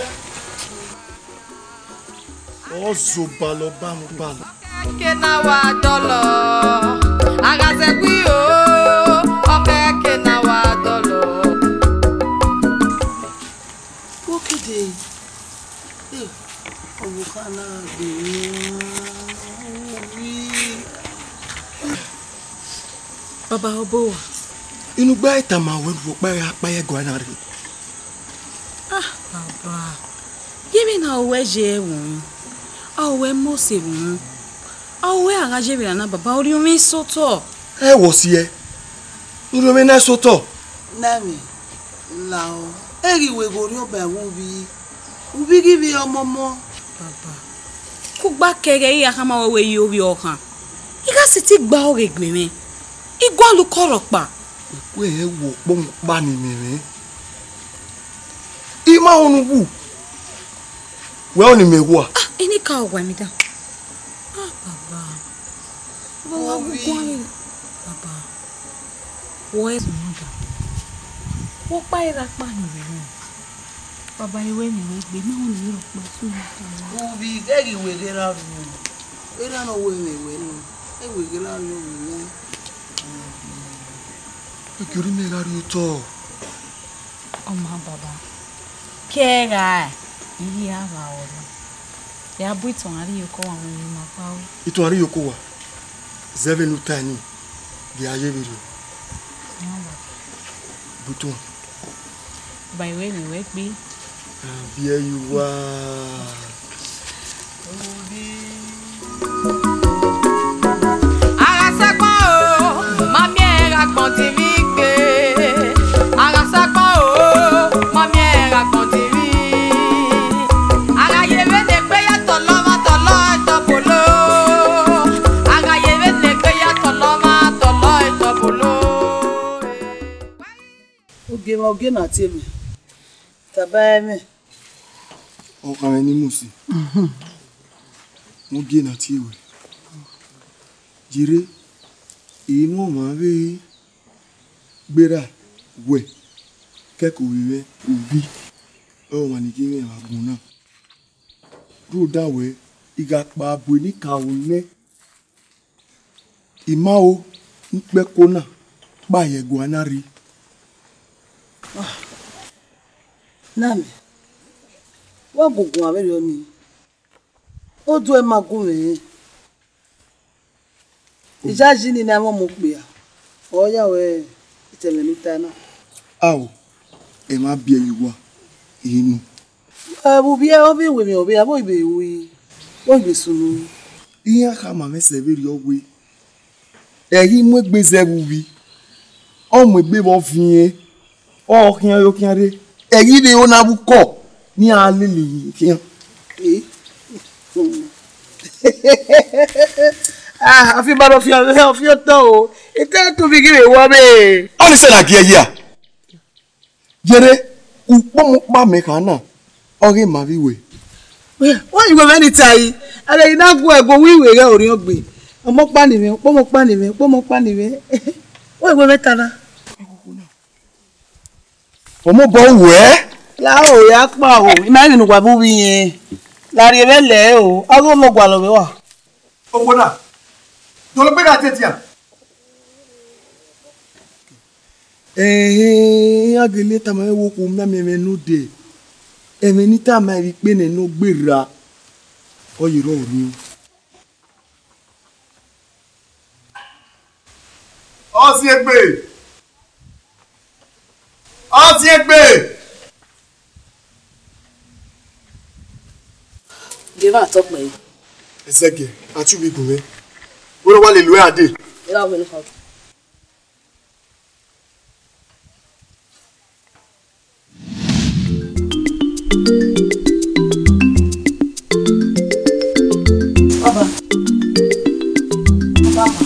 Ọ zẹ obalọ ba mu obalọ. Ọkẹke na wa dọlọ, a gha zẹ gui o, ọkẹke na wa dọlọ. Okede, eh, ọvbokhan na gbe mwẹ, owi. Baba, ọ bọ owa. Inu gbe a i tama wẹ ne uwẹ ọkpa ẹre gha kpa ye ẹguae na rre. Ah, baba, yevbe ne a ru wẹ ye ẹvbo unu, a ru wẹ mose ẹvbo unu, a ru wẹ a gha ye vbe na na, baba, orhiọn mwẹ i sẹ otọ. Ẹ wọ siẹ, orhiọn mwẹ na i sẹ otọ. Na mwẹ, lahọ, ẹ ghi wẹ ghe orhiọn ba ẹvbo uvbi, uvbi ghi vbe ọmọmọ. Baba, kugba kẹghẹ I gha khama ruẹ wẹ I ye ovbi ọkhan, I gha sẹtin gba ọghe egbe mwẹ, I gualọ ukọ rhọkpa. Wẹ rẹn wẹ ọkpọmọ ọkpa ne imẹ mwẹ. I ma họn ne u wu. Wẹ ọnii mẹ wa. Ah, eni ka owa mi da. Ah, baba. Baba, wa gu guan re. Baba. Wọ ẹre sunu da. Wọ kpa ira kpa ni vbe rẹn. Baba, I wẹ ne wẹ gbe, ma họn ne I rhọkpa sunu da. Uvbi, ghẹ ghi wẹ ghe ra ru. Erha ne ọ wẹ mwẹ wẹ nọ. E wẹ ghe ra ru vbe nẹ. Ẹ gie orhiọn mwẹ gha rrie otọ. Ọ ma baba, ke ẹ gha, I ghi ra vba ruẹ nọ. Ya bu itohan rhie oko uwa vbe emwi ma kpa ru. Itohan rhie oko uwa, zẹ vbene u tae ni, gie a ye vberriọ. Ọ ma baba. Bu itohan. Ba I wẹ ne wẹ gbe. A biẹ ye uwa. A gha sagbọn o, ma miẹn ẹre gha gbọn dinmwi gbe. A gha sagbọn o, ma miẹn ẹre gha gbọn dinmwi. A gha ye vbene egbe ya tọlọ ọmwa tọlọ ẹtọ bolo. A gha ye vbene egbe ya tọlọ ọmwa tọlọ ẹtọ bolo. Gie mwẹ ogie na tie mẹ. Taba ẹmwẹ. Ọkhanmwẹ ni mu si. Mu ogie na tie wẹ. Jere, inu ọmwa vbe gberra wẹ, kẹkẹ ovbi mwẹ, ovbi, ọmwa ni gie mwẹ vbe agbọn na. Rhunmwuda wẹ, I gha kpao bu enikaro nẹ, I ma ro ne ikpẹko na kpa ye ẹguae na rre. Na mẹ, wa gu guan vberriọ nii, oduẹ ma gu mwẹ rẹn. Iyayi nii ne a mwẹ ọmọ okpia, ọ ya wẹ, etẹmwẹ ne u ta na. Ao, ẹ ma biẹ ye uwa, I inu. Ẹ vbe uvbi ẹ, ọ vbe wẹ emwi ọ vbe, avbe ọ vbe ru, ọ vbe sunu. Iran khama mwẹ sẹ vberriọ wẹ, ẹ ghi mu egbe zẹ vbe uvbi, ọ mu egbe vbe ọviẹn, ọ khian yo khian rre, ẹ ghi rre na vbe ukọ, ne iran lele ye khian. Eh? Ah, afiba rọ fi ọfiọtọ o, etẹn tobọ ghi vbe wọ vbe. Ọnii sẹ na gie ẹre hia. Yẹrẹ, ukpọmọ ọkpa mẹ kha na, ọ ghe ma vbe wẹ. Wẹ, wẹ, iwẹ mwẹ ni ta yi, a lẹ i na gu ẹgo wẹ iwe ghẹ orhiọn gbe. Ọmọ ọkpa ni mwẹ, ukpọmọ ọkpa ni mwẹ, ukpọmọ ọkpa ni mwẹ. Wẹ, iwẹ mwẹ ta na. Ọmọ obọ wẹ. La o, ya kpa o, I ma vbe ne uwa vbe uvbi irẹn. La rhie vbe lẹ o, ọ ghe ọmọ gualọ vbe wa. Owo na, dọlọ gbe gha tetian. Ẹhẹn, iran gele tama mwẹ wẹ okhuo mianmian ẹmwẹ ne odẹ. Ẹmwẹ ne I tama ẹre ikpe nẹ ne ọ gberra, ọ ye rrọọ orhiọn. Ọziẹgbe! Ọziẹgbe! Gevba tọ kpẹre. Ẹzẹgiẹ, a tie ubi gun mwẹ. Wẹ ne ọ wa lele uẹ a dee. Gevba wẹ ne ọ. Baba. Baba.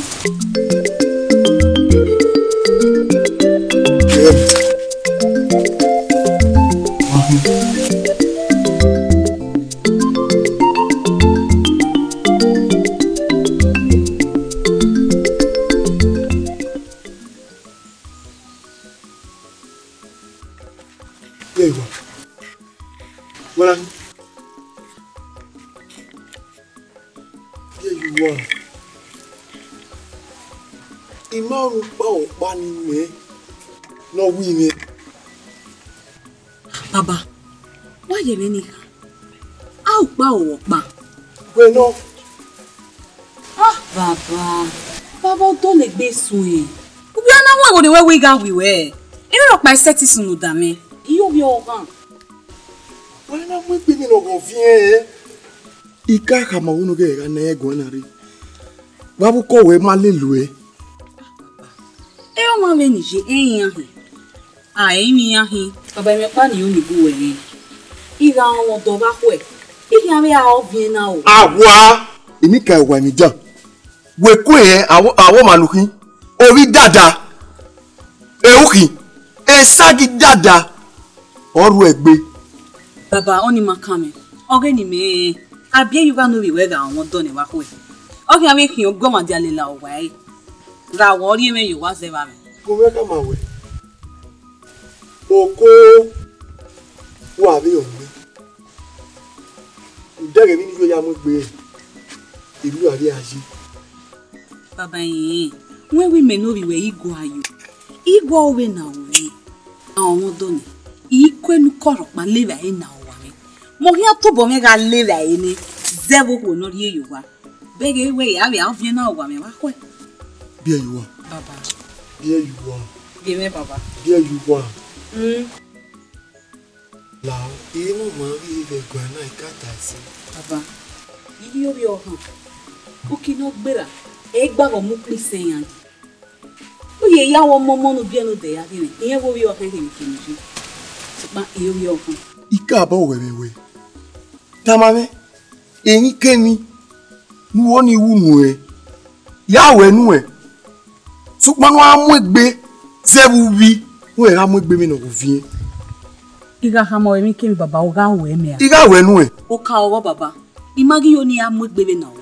Ye uwa. Wala. Ye uwa. I ma ru kpa ọkpa ni mwẹ ne ọ wi mwẹ. Baba, wa ye mwẹ ni kha. A ru kpa o ọkpa. Wẹ nọ. Ah, baba, baba, u dọlegbe suẹn. Uwẹ a na wan ẹvbo ne wẹ wẹ I gha wi wẹ. Erha ọkpa i sẹtin sunu da mwẹ. I yo vbe ọghan. Wẹ na mu egbe ni nọ ghọ viẹn. I ka khama wẹ ne ọ ghẹ gha na ẹguae na rre. Wa vbe ukọ wẹ ma lele uẹ. E ọmwa vbe ni ye, ẹ i yan hin. A, emwi iran khin. Baba, emwi ọkpa ne I ru ni gu wẹ rre. I gha rọnmwẹ ọdọ vbe akhuẹ, I khian vbe ra ọviẹn na o. A wa, emwi ka wa emwi dan. Wẹ ku ẹre, a wẹ, a wẹ ọmwa ne u khin, ovbi dada, erhukhin, esagi dada, ọ rhuẹ egbe. Baba, ọnii ma kan mwẹ, ọ ghe ne imẹ rẹn, a biẹ ye uwa ne ovbi wẹ gha rọnmwẹ ọdọ ne wa khuẹ. Ọ khian vbe khian ogiọmwa dia lele owa ẹre, ra wẹ ọ rhie mwẹ ye owa zẹ vbe amwẹ. Gu mwẹ khama wẹ, oko wa vbe ọ mwẹ. Ude ẹghẹ vbene I yo ya mu egbe, erriọ a rhie a ye. Baba, rẹn wẹ imẹ ne ovbi wẹ I gua yo, I gua ru vbene a ru mwẹ. A rọnmwẹ ọdọ nẹ, I ku enu kọ rhọkpa levba ẹre ne a ru uwa mwẹ. Mẹ ọ khian tobọ mwẹ gha levba ẹre nẹ, zẹ vbe okhuo ne ọ rhie ye owa. Bẹghe wẹ ya vbe a ọviẹn na ru uwa mwẹ vbe akhuẹ. Biẹ ye uwa. Baba. Biẹ ye uwa. Biẹ mwẹ, baba. Biẹ ye uwa. Mm. Lao, emọ ma ghi vbe ẹguae na, I ka ta ẹse. Baba, I rhie ovbi ọhan. Uki ne ọ gberra, ẹ i gba vbe ọ mu ukpo isẹn yan. U ye ya wẹ ọmọmọ ne u biẹ ne odẹ ya khin, irẹn vbe ovbi ọhan khin khin yi. Sokpan I rhie ovbi ọhan. I ka bọ wẹ mwẹ wẹ. Tama mwẹ, emwikemwi ne u ho ni wu nuẹn, ya wẹ nuẹn, sokpan ne u gha mu egbe zẹ vbe uvbi, Wẹ gha mu egbe vbene ọ viẹn. I gha khama ruẹ emwikemwi baba, ọ gha ruẹ mẹ a? I gha ruẹ nuẹn. Oka ọghọ baba, I ma ghi yo ne I ra mu egbe vbene a ru.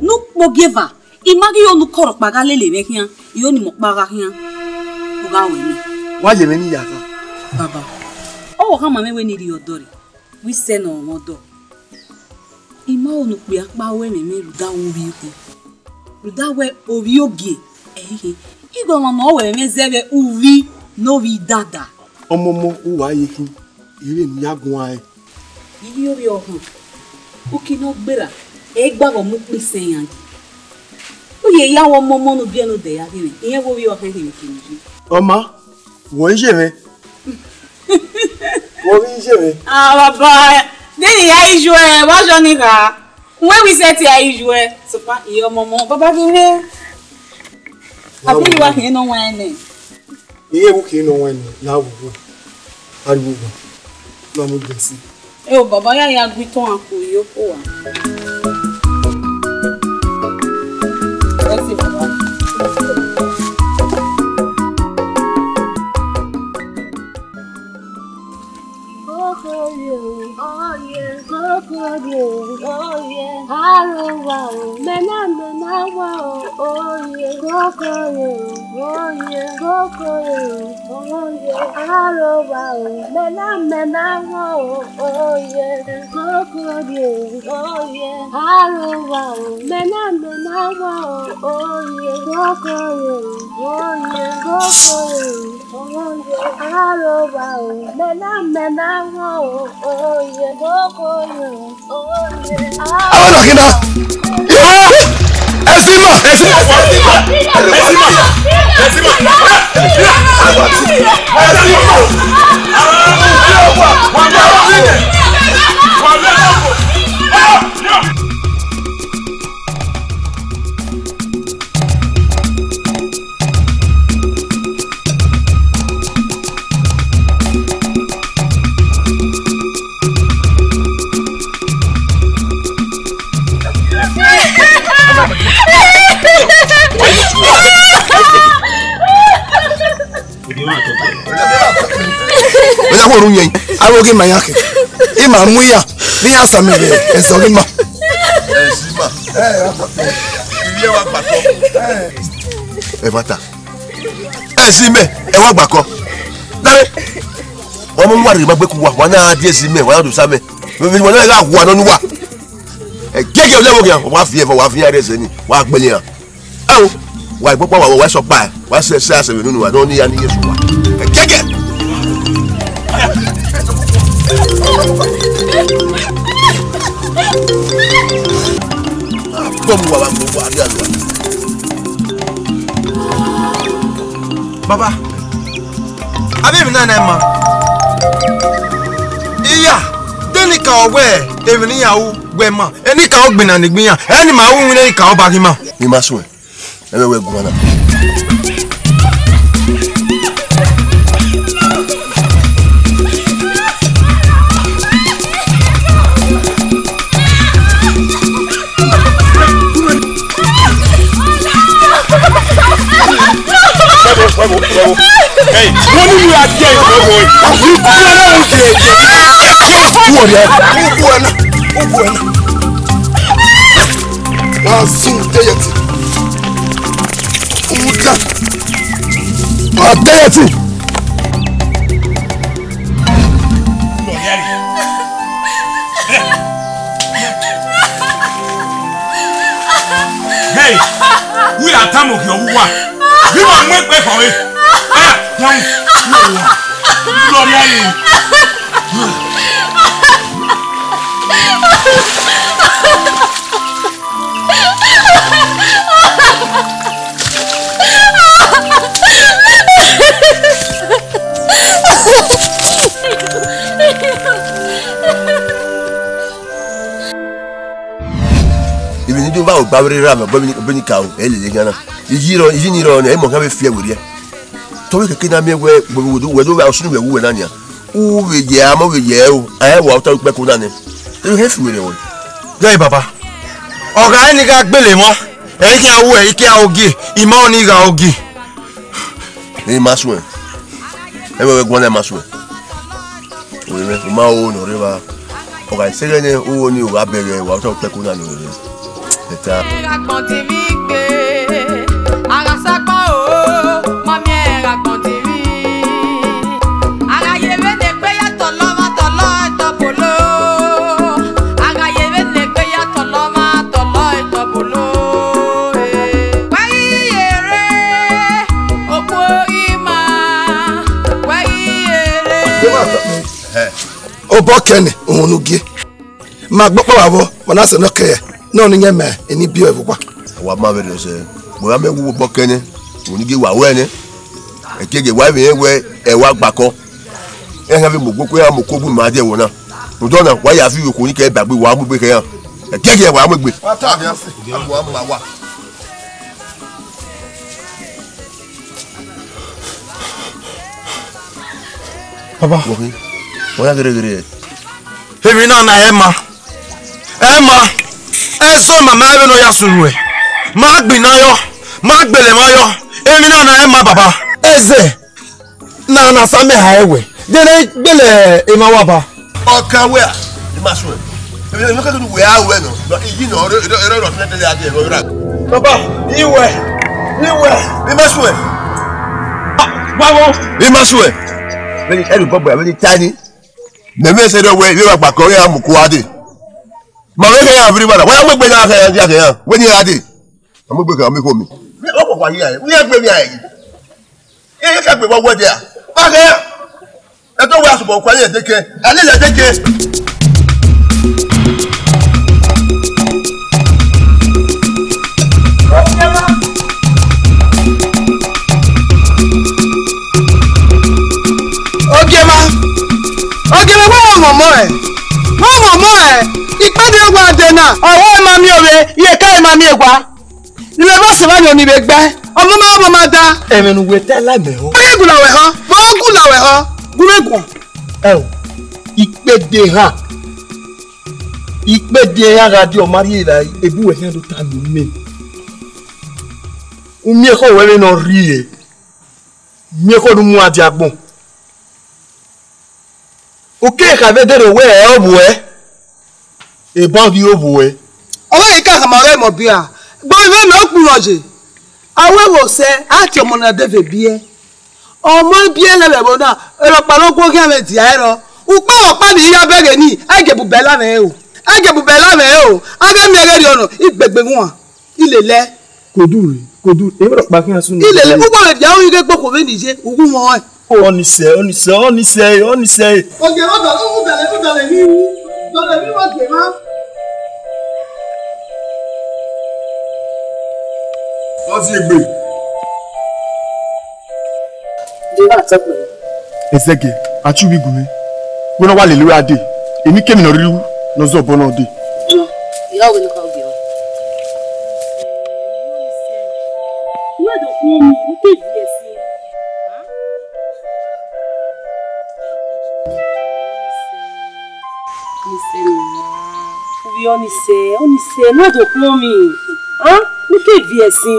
Ne u kpe ogieva, I ma ghi yo ne ukọ rhọkpa gha lele mwẹ khian, I yo ne imẹ ọkpa gha khian. Ọ gha ruẹ mẹ. Wa ye mwẹ ne I ya gha. Baba, ọ wa khama mwẹ wẹ ne I rhie ọdọ rre, wẹ I sẹ ne ọ mwẹ ọdọ. I ma ho ne okpia ọkpa ru ẹmwẹ mwẹ rhunmwuda wẹ ovbi okhi, rhunmwuda wẹ ovbi ogie ẹ i khin. Ighe ọmwa ne ọ ru ẹmwẹ mwẹ zẹ vbe uvbi ne ovbi dada. Ọmọmọ uwa ye khin, I re ne I ya guan ẹre. Ivbi ovbi ọhọn, uki ne ọ gberra, ẹ i gba vbe ọ mu ukpo isẹn yan yi. U ye ya wẹ ọmọmọ ne u biẹ ne odẹ ya khin mwẹ, irẹn vbe ovbi ọhọn khin vbe khin yi. Ọ ma, wẹ i ye mwẹ. Wẹ i ye mwẹ. Ah, baba, de ne I ya yi ju ẹ, wa jọ ni gha. Wẹ wẹ I sẹtin ya yi ju ẹ, sokpan I ọmọmọ, baba ghi mwẹ. Wa Abi wẹ wa khin ne ọ wan nẹ. Iye vbe ukhin ne ọ wan nẹ, la vbe uwu. Ariwo gba. Na mu jẹsi. Eo, baba ya ya gu itọnrẹn ku ye oko wa. Ẹ sẹ baba. Kokoye o, oye, kokoye o, oye. Arowa o, mẹ na, mẹ na wa o, oye. Kokoye o, oye, kokoye o, oye. Arowa o, mẹ na, mẹ na wa o, oye. Kokoye o, oye. Arowa o, mẹ na, mẹ na wa o, oye. Kokoye o, oye, kokoye o. Arowa o, mẹ na, mẹ na wa o, oye, kokoye o, oye. Awa na kina. Ezima, Ezima, Ezima, Ezima, Ezima, Ezima. Oya, wo ru yẹn. Aro ghi ma yan khin. I ma mu iran, ne iran sa mẹ vbe ẹzọ ghi ma. Ezima. Ivie wa gbakọ. Ẹvata. Ezimẹ, ẹ wa gbakọ. Dare. Ọmọ wa rre ma gbe ku wa, wa na die Ezimẹ, wa na do sa mẹ. Wa na gha wa nọ nu wa. Ẹ gẹgẹ lẹvbo khian, wa fi ẹvbo, wa fi iran rre ẹzẹ ni, wa gbele iran. Ao, wa igbọkpa wa, wa sọkpa, wa sẹ, sẹ asẹ vbe nunu wa, nọ ne iran ni Jesu wa. Kẹkẹ. Bọmu wa, wa, wa, wa, wa. Baba, avbe emwi na na ma. Iya, de ne I ka wẹ emwi ne iran ru wẹ ma. Enikaro gbinna ni gbe iran, ẹ ne ima ru iwinna enikaro ba ghi ma. Ne ima suẹn, ẹ vbe wẹ guan na. Hey, wọ́n ní ìlú adé ìfọwọ́ yìí. Ikú ọlọ́run jẹ ẹ̀jẹ̀. Ikú ọ̀rẹ́. Ikú ẹ̀ náà. Ikú ẹ̀ náà. Wọ́n á sún déyẹ̀tì. Kúdà. Wọ́n á déyẹ̀tì. Hey, wẹ a tama okhiọ vbe uwa. Vbe ima mu egbe khọe. Ah, yan, yan, yan. Lọrọ ya ye. Emwi ne I do vbe aro gba vberriọ ra mẹ, obọ vbene I ka ru, ẹ lele eghan na. Iyi rọ, iyi ni rrọọ nẹ, ẹ i mọ khian vbe fiẹ werriẹ. Te ọ vbe keke na miẹn wẹ, wẹ, wẹ, wẹ do vbe aro sunu vbe ẹwu wẹ na nian. U vbe ye a ma vbe ye ẹre o, a i wa ota ukpẹko na nẹ. Te ọ he fi werriẹ wẹ. Gẹe baba, ọ gha re ne I gha gbele emwa, ẹ i khian ru ẹre, I khian ogie, I ma ọnii gha ogie. Ne I ma suẹn. Ẹmwẹ wẹ guan na ma suẹn. Wẹ mwẹ, u ma ho ne ọ rre evba. Ọ gha sẹ ẹghẹ nẹ, u ho ni u gha bẹghe, wa otọ kpẹko na ne ọ rre. Ẹta. Obọ kẹnẹ, ohun ne u gie. Ma gbọkpa wa vbọ, ma na sẹ nọ kẹ, nọ ni yẹn mẹ, eni biẹ vbe uwa. Wa ma vbe rẹ sẹ, mo ya mẹ wu obọ kẹnẹ, mo ni gie wa wẹ nẹ. Ẹkẹgẹ wa vbe rẹn wẹ, ẹ wa gbakọ. Ẹ hẹn vbe mu ogbe, ya mu oko bu ma die ẹvbo na. Rhunmwuda ọna, wa ya fi oko ni kẹ bagbe, wa mu egbe kẹ ya. Ẹkẹgẹ wa mu egbe. Wa ta, wa ma wa. Baba. Wọ ya ghereghere. Emwi na na ẹ ma. Ẹ ma. Ẹzọ ma ma vbe nọ ya sunu ẹ. Ma gbin na yọ. Ma gbele ma yọ. Emwi na na ẹ ma baba. Ẹzẹ. Na na sa mẹ ha ẹwẹ. Dene gbele emwa wa ba. Ọkan wẹ a, I ma suẹn. Emwi ne kẹkẹ ne uwẹ a wẹ nọ, nọ, iyi nọ, ọrẹ, ọrẹ, ọrẹ, ọrẹ, ọrẹ, ọrẹ, ọrẹ. Baba, iwẹ, iwẹ. I ma suẹn. Wa wo. I ma suẹn. Vbene ẹrhu bọbọ, vbene tiny. Mẹ mẹ sẹ dọ wẹ, vbe wa gba kọ, ya mu ko ade. Ma vbe kẹ ya viri mara, wa ya mu egbe na kẹ ya, ya kẹ ya. Wẹ ni ade. Amu egbe kẹ, amu egbe mi. Ọ kọ wa yi a, u ya gbe mi a yi. Ẹ ka gbe vbe ọwẹ dia. Ba ghẹ. Ẹ to wẹ asubọ kua ye deke. A lele deke. Ogieva, Ogieva, wẹ ọmọmọ ẹ, wẹ ọmọmọ ẹ, ikpẹdẹ wa dẹ na, ọwọ ma miẹn ovbe, iyeka ma miẹn wa. Ilẹ vbe ọse vba ni ọni vbe gbe, ọmọ ma, ọmọ ma da. Ẹmwẹ ne uwẹ ta la mẹ họn. Ọ ghi gula wẹ họn, ọ gula wẹ họn, gu mwẹ guan. Ẹo, ikpẹdẹ ehan, ikpẹdẹ ehan gha die ọ ma rhie ra, ebu wẹ khian do ta miẹn mẹ. U miẹn ekhọe wẹ vbene ọ rhie, miẹn ekhọe ne u mu a dia agbọn. U keghi kha vbe dẹrriọ wẹ ẹ ovbuẹ, eban ghi ovbuẹ. Ọ ghi ka khama ọghe mẹ ọbia, gbe ovbi mwẹ mẹ okpunu ọ ye. A wẹ vbe osẹ, a tie ọmọ na dee vbe biẹ. Ọmọ ibiẹ lẹ vbe ẹvbo na, erọkpa ne ọ gu oghian mwẹ dia ẹrọ. Ukpa ọkpa ni I ya bẹghe ni, a i gie bubẹ la mwẹ o. A i gie bubẹ la mwẹ o. A ghẹ miẹn ghe rriọ nọ, I gbegbe wan. I lele. Kodu re, kodu, emwi rọkpa khian sunu. I lele, u wa vbe dia ru ighe gbe okhuo vbene I ye, u gu mwẹ ọnrẹn. Ọni sẹ, ọni sẹ, ọni sẹ, ọni sẹ. Ogie, ọ dọlẹ, u dọlẹ, u dọlẹ emwi ru, dọlẹ emwi ru ogie mwa. Ọ zi egbe. Deva tọkpẹ. Ẹzẹgẹ, a chu vbe igu mwẹ. Wẹ ne ọ wa lele ura dee, emikemwi ne ọ rhirhi ru ne ọ zẹ obọ nọ dee. Ọnọ, I ya wẹ ne ọ ka ogie mwa. Wẹ do khuọnmwi, u te viẹ ẹse. Ọnise, Ọnise, ne u do khuọnmwi, a? U te viẹ ẹse.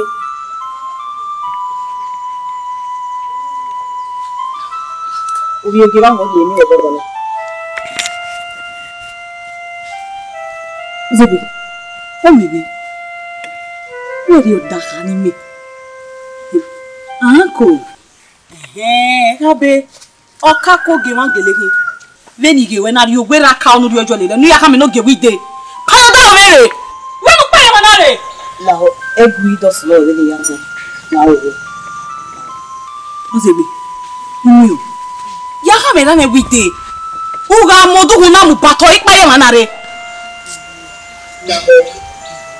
Ovbi ogie vbe ahọn rhie emwi ẹbọbọ na. Ozegbe, ọ wẹ vbe, wẹ rhie ọdakha ne imẹ. Anko. Ẹhẹn, ghabe, ọ ka ku ogie mwa gele khin. Vbene I ghe wẹ na rhie ogbe rre aka ọnurriọ yọ lele, ne u ya khama ne ogie wẹ i dee. Ka yọ daro mwẹ rre. Wẹ ne u kpa ye emwa na rre. Lahọ, ẹgu i dọsẹ vbene I ya zẹ, na ro wẹ. Ozegbe, u miẹn o. Ya khama ẹre na wẹ i dee. U gha mu odukhunmwu na mu batọ ikpa ye emwa na rre. Lahọ,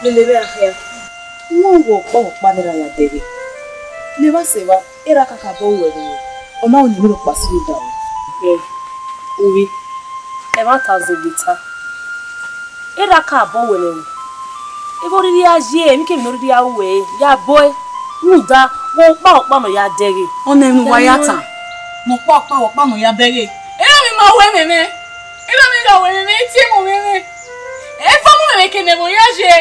lele vbe a khian. Wẹ ọkpa ọkpa ne erha ya dẹghe. Ne evba sẹ evba. Erha kakabọ ruẹ vbe ruẹ, ọ ma ru ne emwi rhọkpa sunu da ruẹ. Ẹ, ovbi, ẹmwata Ozegbe ta. Erha kakabọ ruẹ nẹ ruẹ. Ebe ọ rhirhi a ye, emikemwi ne ọ rhirhi a ru ruẹ, ya bọe, rhunmwuda, wẹ ọkpa ọkpa ne ọ ya dẹghe. Ọna emwi ne uwa ya ta. Ne ọkpa ọkpa, wẹ ọkpa ne ọ ya dẹghe. Erha mwẹ ma ru ẹmwẹ mwẹ. Erha mwẹ gha ru ẹmwẹ mwẹ, e tie mu mwẹ mwẹ. Ẹ fa mu mwẹ mwẹ ke ne ẹmwẹ ya ye.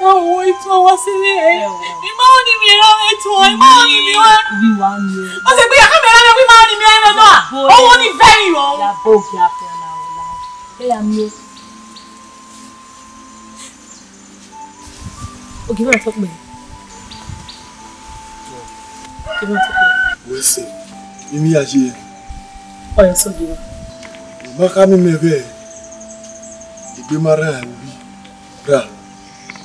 Ọ wo ito wa sẹ vbe. Ẹ wa. I ma ni miẹn ra vbe ito, I ma ni miẹn ra. Ubi wa miẹn. Ọ sẹ gbe ya ka mẹ ra vbe, I ma ni miẹn ra vbe nọ. Ọ wo ni vẹ ni yo. Ya bo gi afian na o la. Ẹ ya miẹn. Ogie mwa tọ kpẹẹ. Ogie mwa tọ kpẹẹ. Wẹ sẹ, I miẹn ya ye. Ọ ya sẹ ogie mwa. Ọ ma kha miẹn mẹ vbe egbe ma rran ubi ra.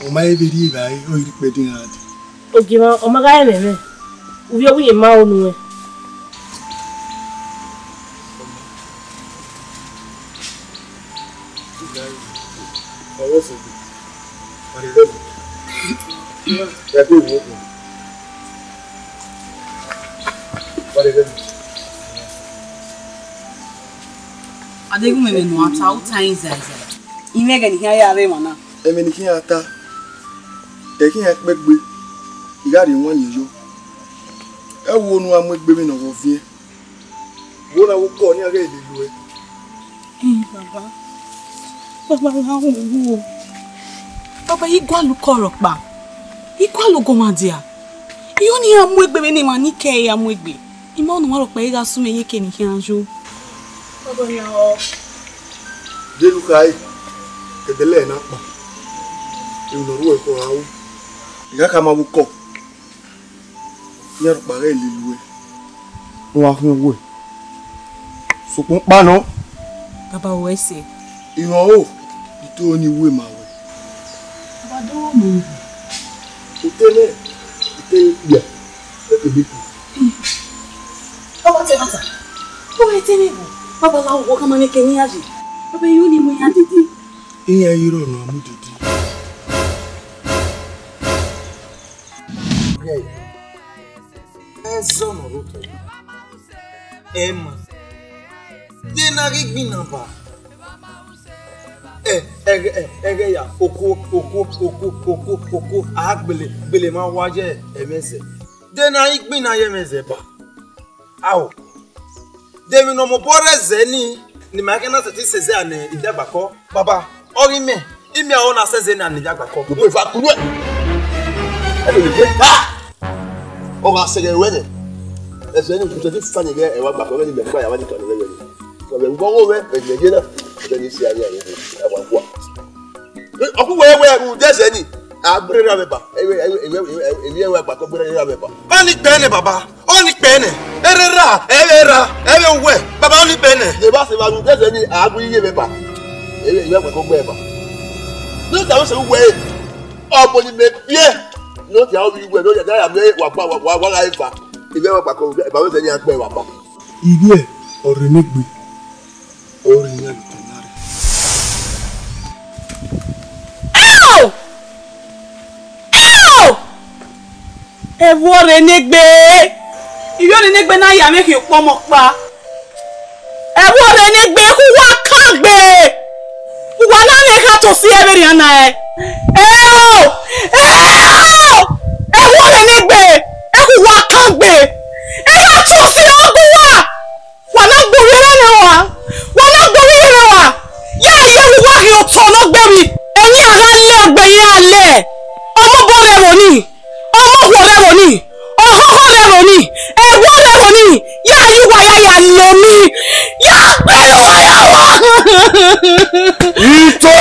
Ọ ma he vbe rri evbare, ọ i rhie ikpẹdẹ iran dee. Ogie mwa, ọ ma gha rẹn mwẹ, uvbi ọ wu ye ma ro nuẹn. Adeghumwemwu ne a ta, u ta ẹre zẹzẹ. I mwẹ ẹghẹ ne I khian ya vbe emwa na. Ẹmwẹ ne I khian ta, ẹ khian kpẹgbe, I gha rhie wan yẹn yọ. Ẹ wo ne u gha mu egbe vbene ọ vbe viẹn. Wo na wo kọ ne iran ghẹ lele uẹ. Ẹ, baba, baba, gha wu wo. Baba, I gualọ ukọ rhọkpa, I gualọ ogunmwadia. I ho ne iran mu egbe vbene emwa ni kẹ ya mu egbe. I ma nọ ọmwa rhọkpa, I gha sunu ẹyeke ne I khian yo. Baba, ya ọ. Deghẹ u khare, ẹdẹlẹ na kpa, emwi ne ọ rre uẹ kọ ra ru. I gha khama vbe ukọ. Iran rhọkpa ghẹ lele uẹ, ne uwa khian owẹ. Sokpan ọkpa nọ. Baba, wẹ sẹ. Iran o, I te ro ne I wu ma wẹ. Baba, do ro ma wẹ. U te nẹ, I te kpia, ẹ te be ku. Baba, te ẹmwata. Baba, te ẹmwata. Baba, la wọ ka ma nẹ ke ne iran ye. Baba, I ru ne I mu iran dede. Iran i rrọọ ne a mu dede. Ẹzọ ne ọ rre otọ. Ẹ ma. Vbene a ghi gbinna ba. Ẹ, ẹghẹ, ẹ, ẹghẹ ya, okuo, okuo, okuo, okuo, okuo, a gbele, gbele ma wa ye ẹmwẹ zẹ. Vbene a ghi gbinna ye ẹmwẹ zẹ ba. Ao. De emwi ne ọ mobọ rre ẹzẹ ni, ne ima i khian na sẹtin sẹ ẹzẹ a ne ivbi agbakọ? Baba, ọ ghi mẹ, imẹ ọre ọ na sẹ ẹzẹ na ne ivbi agbakọ. Gbogbo eva kulu ẹ. Ẹ lele je ta. Ọ gha sẹ ẹghẹ ruẹ nẹ. Ẹzẹ ni, u sẹtin fannẹ ighẹ ẹmwẹ agbakọ, vbene imẹ gba ya vba ni kan nẹ vbe ẹzẹ ni. Ọ vbe vbe ọghe mwẹ, vbe ẹzẹ ye na, ẹzẹ ni si a vbe ẹzẹ ni, ẹ wa gua. Ọ khu wẹ wẹ rhunmwuda ẹzẹ ni, a gberra mwẹ ba. Emwi, emwi, emwi, emwi, emwi ẹmwẹ agbakọ gberra mwẹ ba. Ọni kpẹẹ nẹ, baba. Ọni kpẹẹ nẹ. Erha erha, ẹvbo erha, ẹvbo uwẹ, baba, ọni kpẹẹ nẹ. Deba sẹ evba rhunmwuda ẹzẹ ni, a gbe iye mwẹ ba. Emwi, emwi agbakọ gberra ba. Ne u tama sẹ uwẹ, ọmọ ni mẹ biẹ. Ne ọ dia ovbi uwẹ, ne ọ dia da ya miẹn wa gba, wa, wa, wa gha eva. Emwi ẹmwẹ agbakọ, eva vbe ẹzẹ ni a gbe ẹre ba. Ivbi ẹre ọ rre ne egbe, ọ rre iran vbe otọ na rre. Ao! Ao! Ẹvbo ọ rre ne egbe, ivbi ọ rre ne egbe na ya mwẹ khian ukpọmọ ọkpa. Ẹvbo ọ rre ne egbe, ke uwa kan gbe. Uwa na mwẹ kha tosi ẹvbo erriọ na ẹe. Ao! Ao! Ẹvbo ọ rre ne egbe, ke uwa kan gbe. Ẹ gha tosi ọgua uwa. Wa na gbe ovbi erha na wa, wa na gbe ovbi erha na wa, ya ye vbe uwa ghi otọ ne ọ gbe emwi, ẹyin a gha lẹ egbe iran lẹ, ọmọ obọ rre ẹvbo ni, ọmọ okhuo rre ẹvbo ni, ọhọhọ rre ẹvbo ni, ẹvbo rre ẹvbo ni, ya ye uwa ya ya lẹ emwi, ya gbe uwa ya wa. Ito!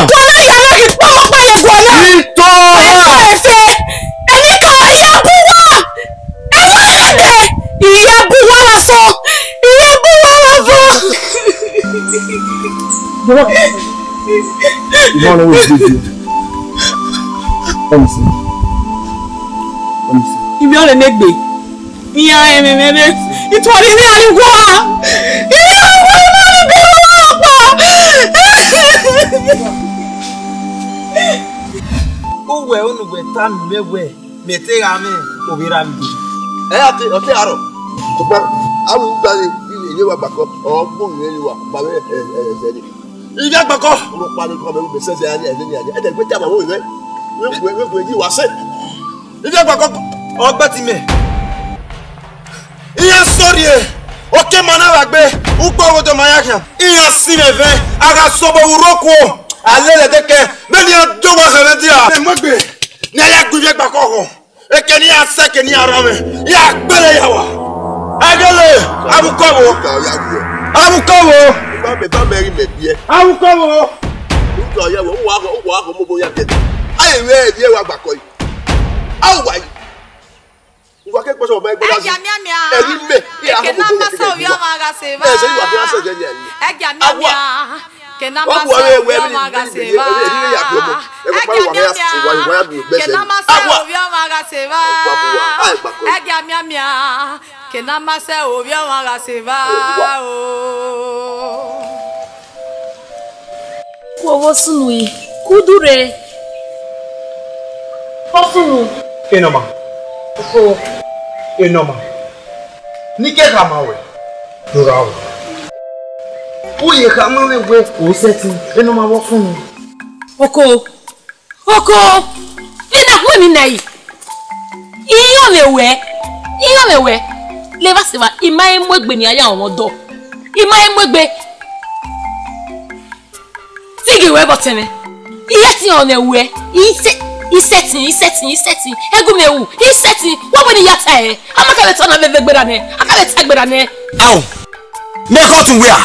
Guọna ya na ghi kpọmọ kpa ye guọna. Ito! Ẹfe, ẹfe, ẹmwẹ ka ya bu uwa. Ẹmwẹ ẹdẹ, I ya bu uwa vbe asọn, I ya bu uwa vbe asọn. Imọ ne wẹ gbede. Let me see. Let me see. Ivbi ọ rre ne egbe. Iran ẹmwẹ mwẹ rre. Ituẹ rre iran ni gua. Iran gua, imọ ni bi uwa ọkpa. Uwẹ unu wẹ ta mẹ wẹ. Mẹ te gha mwẹ ovbi erha vbe. Ẹ ya te, ọ te arọ. Sokpan, avbe ugbare, iyevba gbakọ, ọ gbe orhiọn ye uwa, ba vbe, ẹ, ẹ, ẹzẹ ni. Ivbi agbakọ. Rhọkpa ne ọkọ mẹ, mẹ sẹ ẹzẹ ya ni, ẹzẹ ni ya ni. Ẹ dẹ gbe te ama vbe ovbi mwẹ. Vbe gue, vbe gue yi wa sẹ. Ivbi agbakọ, ọ gbe ti mẹ. Iran sọrriẹ, ọ ke ma na vbe gbe, ukpo ọghe odọ ma ya khian. Iran si mwẹ vẹ, a gha sẹ obọ vbe urhu okuo. A lele ẹdẹ kẹ, vbene iran do owa khẹ mwẹ dia. Mẹ mu egbe, ne a ya gu ivbi ẹgba khọkhọ. Eke ne iran sẹ, eke ne iran rran mwẹ, iran gbele ya wa. Ẹgele, avbe ukọ vbo? Avbe ukọ vbo? Eba mẹ, eba mẹ ghi mẹ biẹ. Avbe ukọ vbo? Ukọ ya wẹ, uwa, uwa, uwa, mo bo ya biẹ. Aye mwẹ, ẹvbiẹ wa gba kọ yi. A wa yi. Uwa ke kpọsọ ọba ẹgbẹ last. Ẹgia miamia. Ẹni mẹ, eke na ma sẹ ovbi ọmwa gha sẹ evba. Ẹ sẹ ni wa fi asẹ jẹ ni ẹni. Ẹgia miamia. Eke na ma sẹ ovbi ọmwa gha sẹ evba. Ẹgia miamia. Eke na ma sẹ ovbi ọmwa gha sẹ evba. Ẹgia miamia. Eke na ma sẹ ovbi ọmwa gha sẹ evba. Ku ọvbọ sunu yi, ku udu rre. Vbọ sunu. Enọma. Oko. Enọma. Ne I ke khama ruẹ, do gha ru. U ye khama mwẹ wẹẹ, o sẹtin, Enọma vbọ sunu. Oko. Oko, vbe na hu emwi na yi? Iran mwẹ wẹ, iran mwẹ wẹ. Levba sẹ evba, I ma he mu egbe ne a ya ọmwa ọdọ. I ma he mu egbe. Tighi wẹ vbe ọtẹn mwẹ. I sẹtin ọnẹ wẹ. I sẹ, I sẹtin, I sẹtin, I sẹtin. Ẹgu mwẹ ru, I sẹtin. Wẹ wẹ ne I ya ta ẹre. A ma ka vbe ta ọna vbe vbe gberra nẹ. A ka vbe ta gberra nẹ. Ao, mẹ ke ọtẹn wia.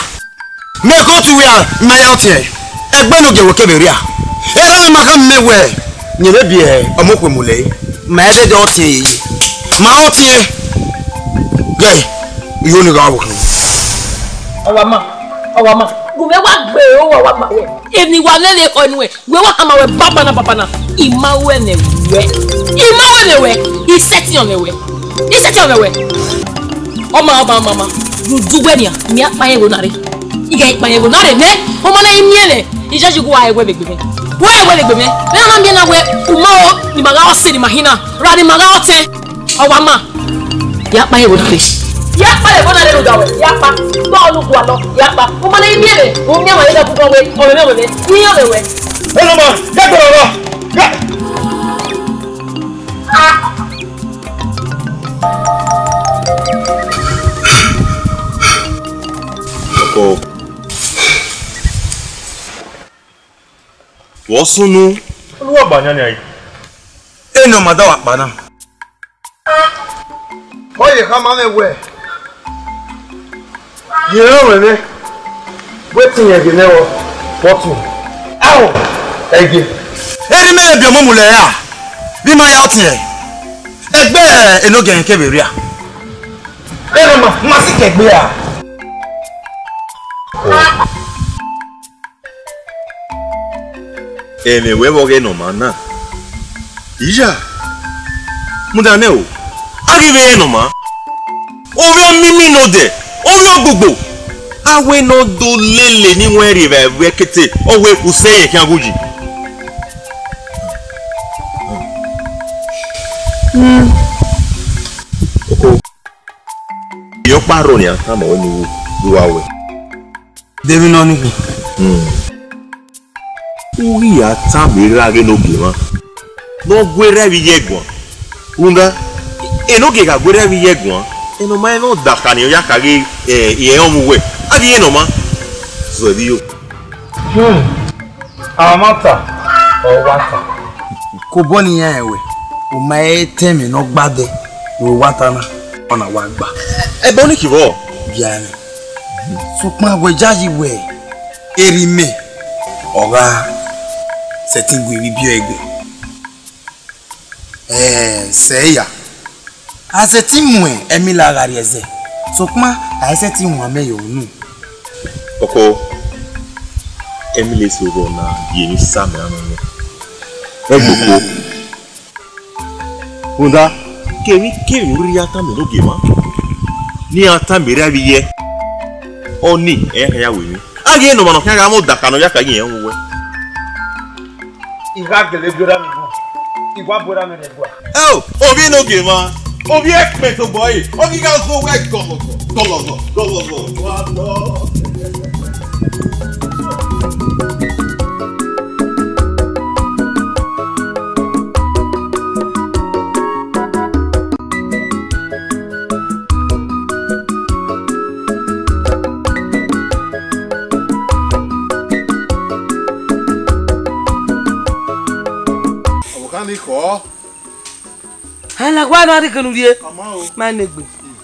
Mẹ ke ọtẹn wia, I ma ya ọtẹn. Egbe ne ogie wẹ kevbe rria. Erha mwẹ ma khama mẹ wẹ, rẹn vbe biẹ ọmọ okhuo mu lẹre. Ma ẹdẹdẹ ọtẹn yeye. Ma ọtẹn. Gẹ, I ho ne I gha vbe okhuo. Ọwa ma, ọwa ma. Gu mwẹ wa gbe, ọ wa wa gba wẹ. Emwi wa mwẹ vbe ekhọe nuẹn. Wẹ wa khama wẹ babana babana. I ma ru ẹmwẹ wẹ. I ma ru ẹmwẹ wẹ. I sẹtin ọmwẹ wẹ. I sẹtin ọmwẹ wẹ. Ọ ma, ọ ma, ọ ma, ọ ma. Rhunmwuda uwẹ nian, mẹ a kpa ẹn ẹvbo na rre. I ghẹ kpa ẹn ẹvbo na rre nẹ, ọ ma na i miẹn mwẹ. I judge wẹ a rẹn wẹ vbe egbe mwẹ. Wẹ a rẹn wẹ vbe egbe mwẹ. Mẹ na miẹn na wẹ, u ma ro, ne ima gha ọse ne ima hin na, ra ne ima gha ọtẹn. Ọwa ma. Ya kpa ẹn ẹvbo na rre. Ya kpa ẹn ẹvbo na rre rhunmwuda wẹ. Ya kpa. Gbe ọlọ gualọ. Ya kpa. U ma na i miẹn mwẹ. U miẹn mwẹ, I na gu wẹ. Ọmwẹ mwẹ wẹ. I yan mwẹ wẹ. Enọma, ya gbọrọ rọ. Ya. Ọkọ. Vbọ sunu? Oluwa gba yan nian yi. Enọma da wa kpa na. Ọ ye khama mwẹ wẹ, ye rẹn ruẹ mwẹ, wẹ te irẹn ghe nẹ vbọ, vbọ tu. Ao, ẹgie. Erha mẹ vbe biẹ ọmọ mu lẹ ra, vbe ima ya ọtẹn. Egbe enogie rẹn kevbe rria. Enọma, ma si ke egbe ra. Ẹmwẹ wẹ vbe ọghe Enọma na? Iya, mudia nẹ o, a ghi vbe Enọma. Ovbi ọmimi ne odẹ, ovbi ogbugbo. A wẹ ne ọ do lele ne I wẹn rri evbare vbe ẹkete, ọ wẹ usẹ rẹn khian ghuyi. Oko, iyọkpa rrọọ ne a tama ruẹ ne u wa wẹ. Deghẹ nọ ni khin. U ghi ya tama erha ghe ne ogie mwa ne ọ guerra vbe iye ẹguae. Rhunmwuda, enogie gha guerra vbe iye ẹguae, Enọma ẹmwẹ ọdakha ne ọ ya kha ghe, ẹ, irẹn ọmwa uwẹ. A ghi Enọma zẹ vbe iyo. Hmm. Amata, ọ wa ta. Ke obọ ne iran rẹn wẹ, u ma he ta ẹmwẹ ne ọ gba dẹ, ne u wa ta na, ọ na wa gba. Ẹbọ ni khin vbọ? Bianẹ. Sokpan wẹ yayi wẹ, erha mẹ, ọ gha sẹtin gu emwi biẹ egbe. Ẹ, sẹ ya. A sẹtin mu Emily gha rrie ẹzẹ, sokpan a i sẹtin wan amẹ ye unu. Ọkọ, Emily sẹ obọ na ye emwi sa mẹ a nọ nẹ. Ẹgbokpo. Rhunmwuda, kevbe kevbe ne u rhirhi ya tama enogie mwa, ne iran tama erha vbe iye, ọnii ẹ i khian ya ru emwi. A ghi Enọma ne ọ khian gha mwẹ ọdakha ne ọ ya kha ghi rẹn mu wẹ. I gha gele bu erha mwẹ guan, I wa bu erha mwẹ rre ẹguae. Ẹo, ovbi enogie mwa, ovbi ẹkpẹn tobọ ẹre, ọ ghi gha zẹ owẹ gọlọgọ, gọlọgọ, gọlọgọ, wa lọ. Tani khọ. Ala wa na rhie kenu rrie. Ama o. Ma negbe.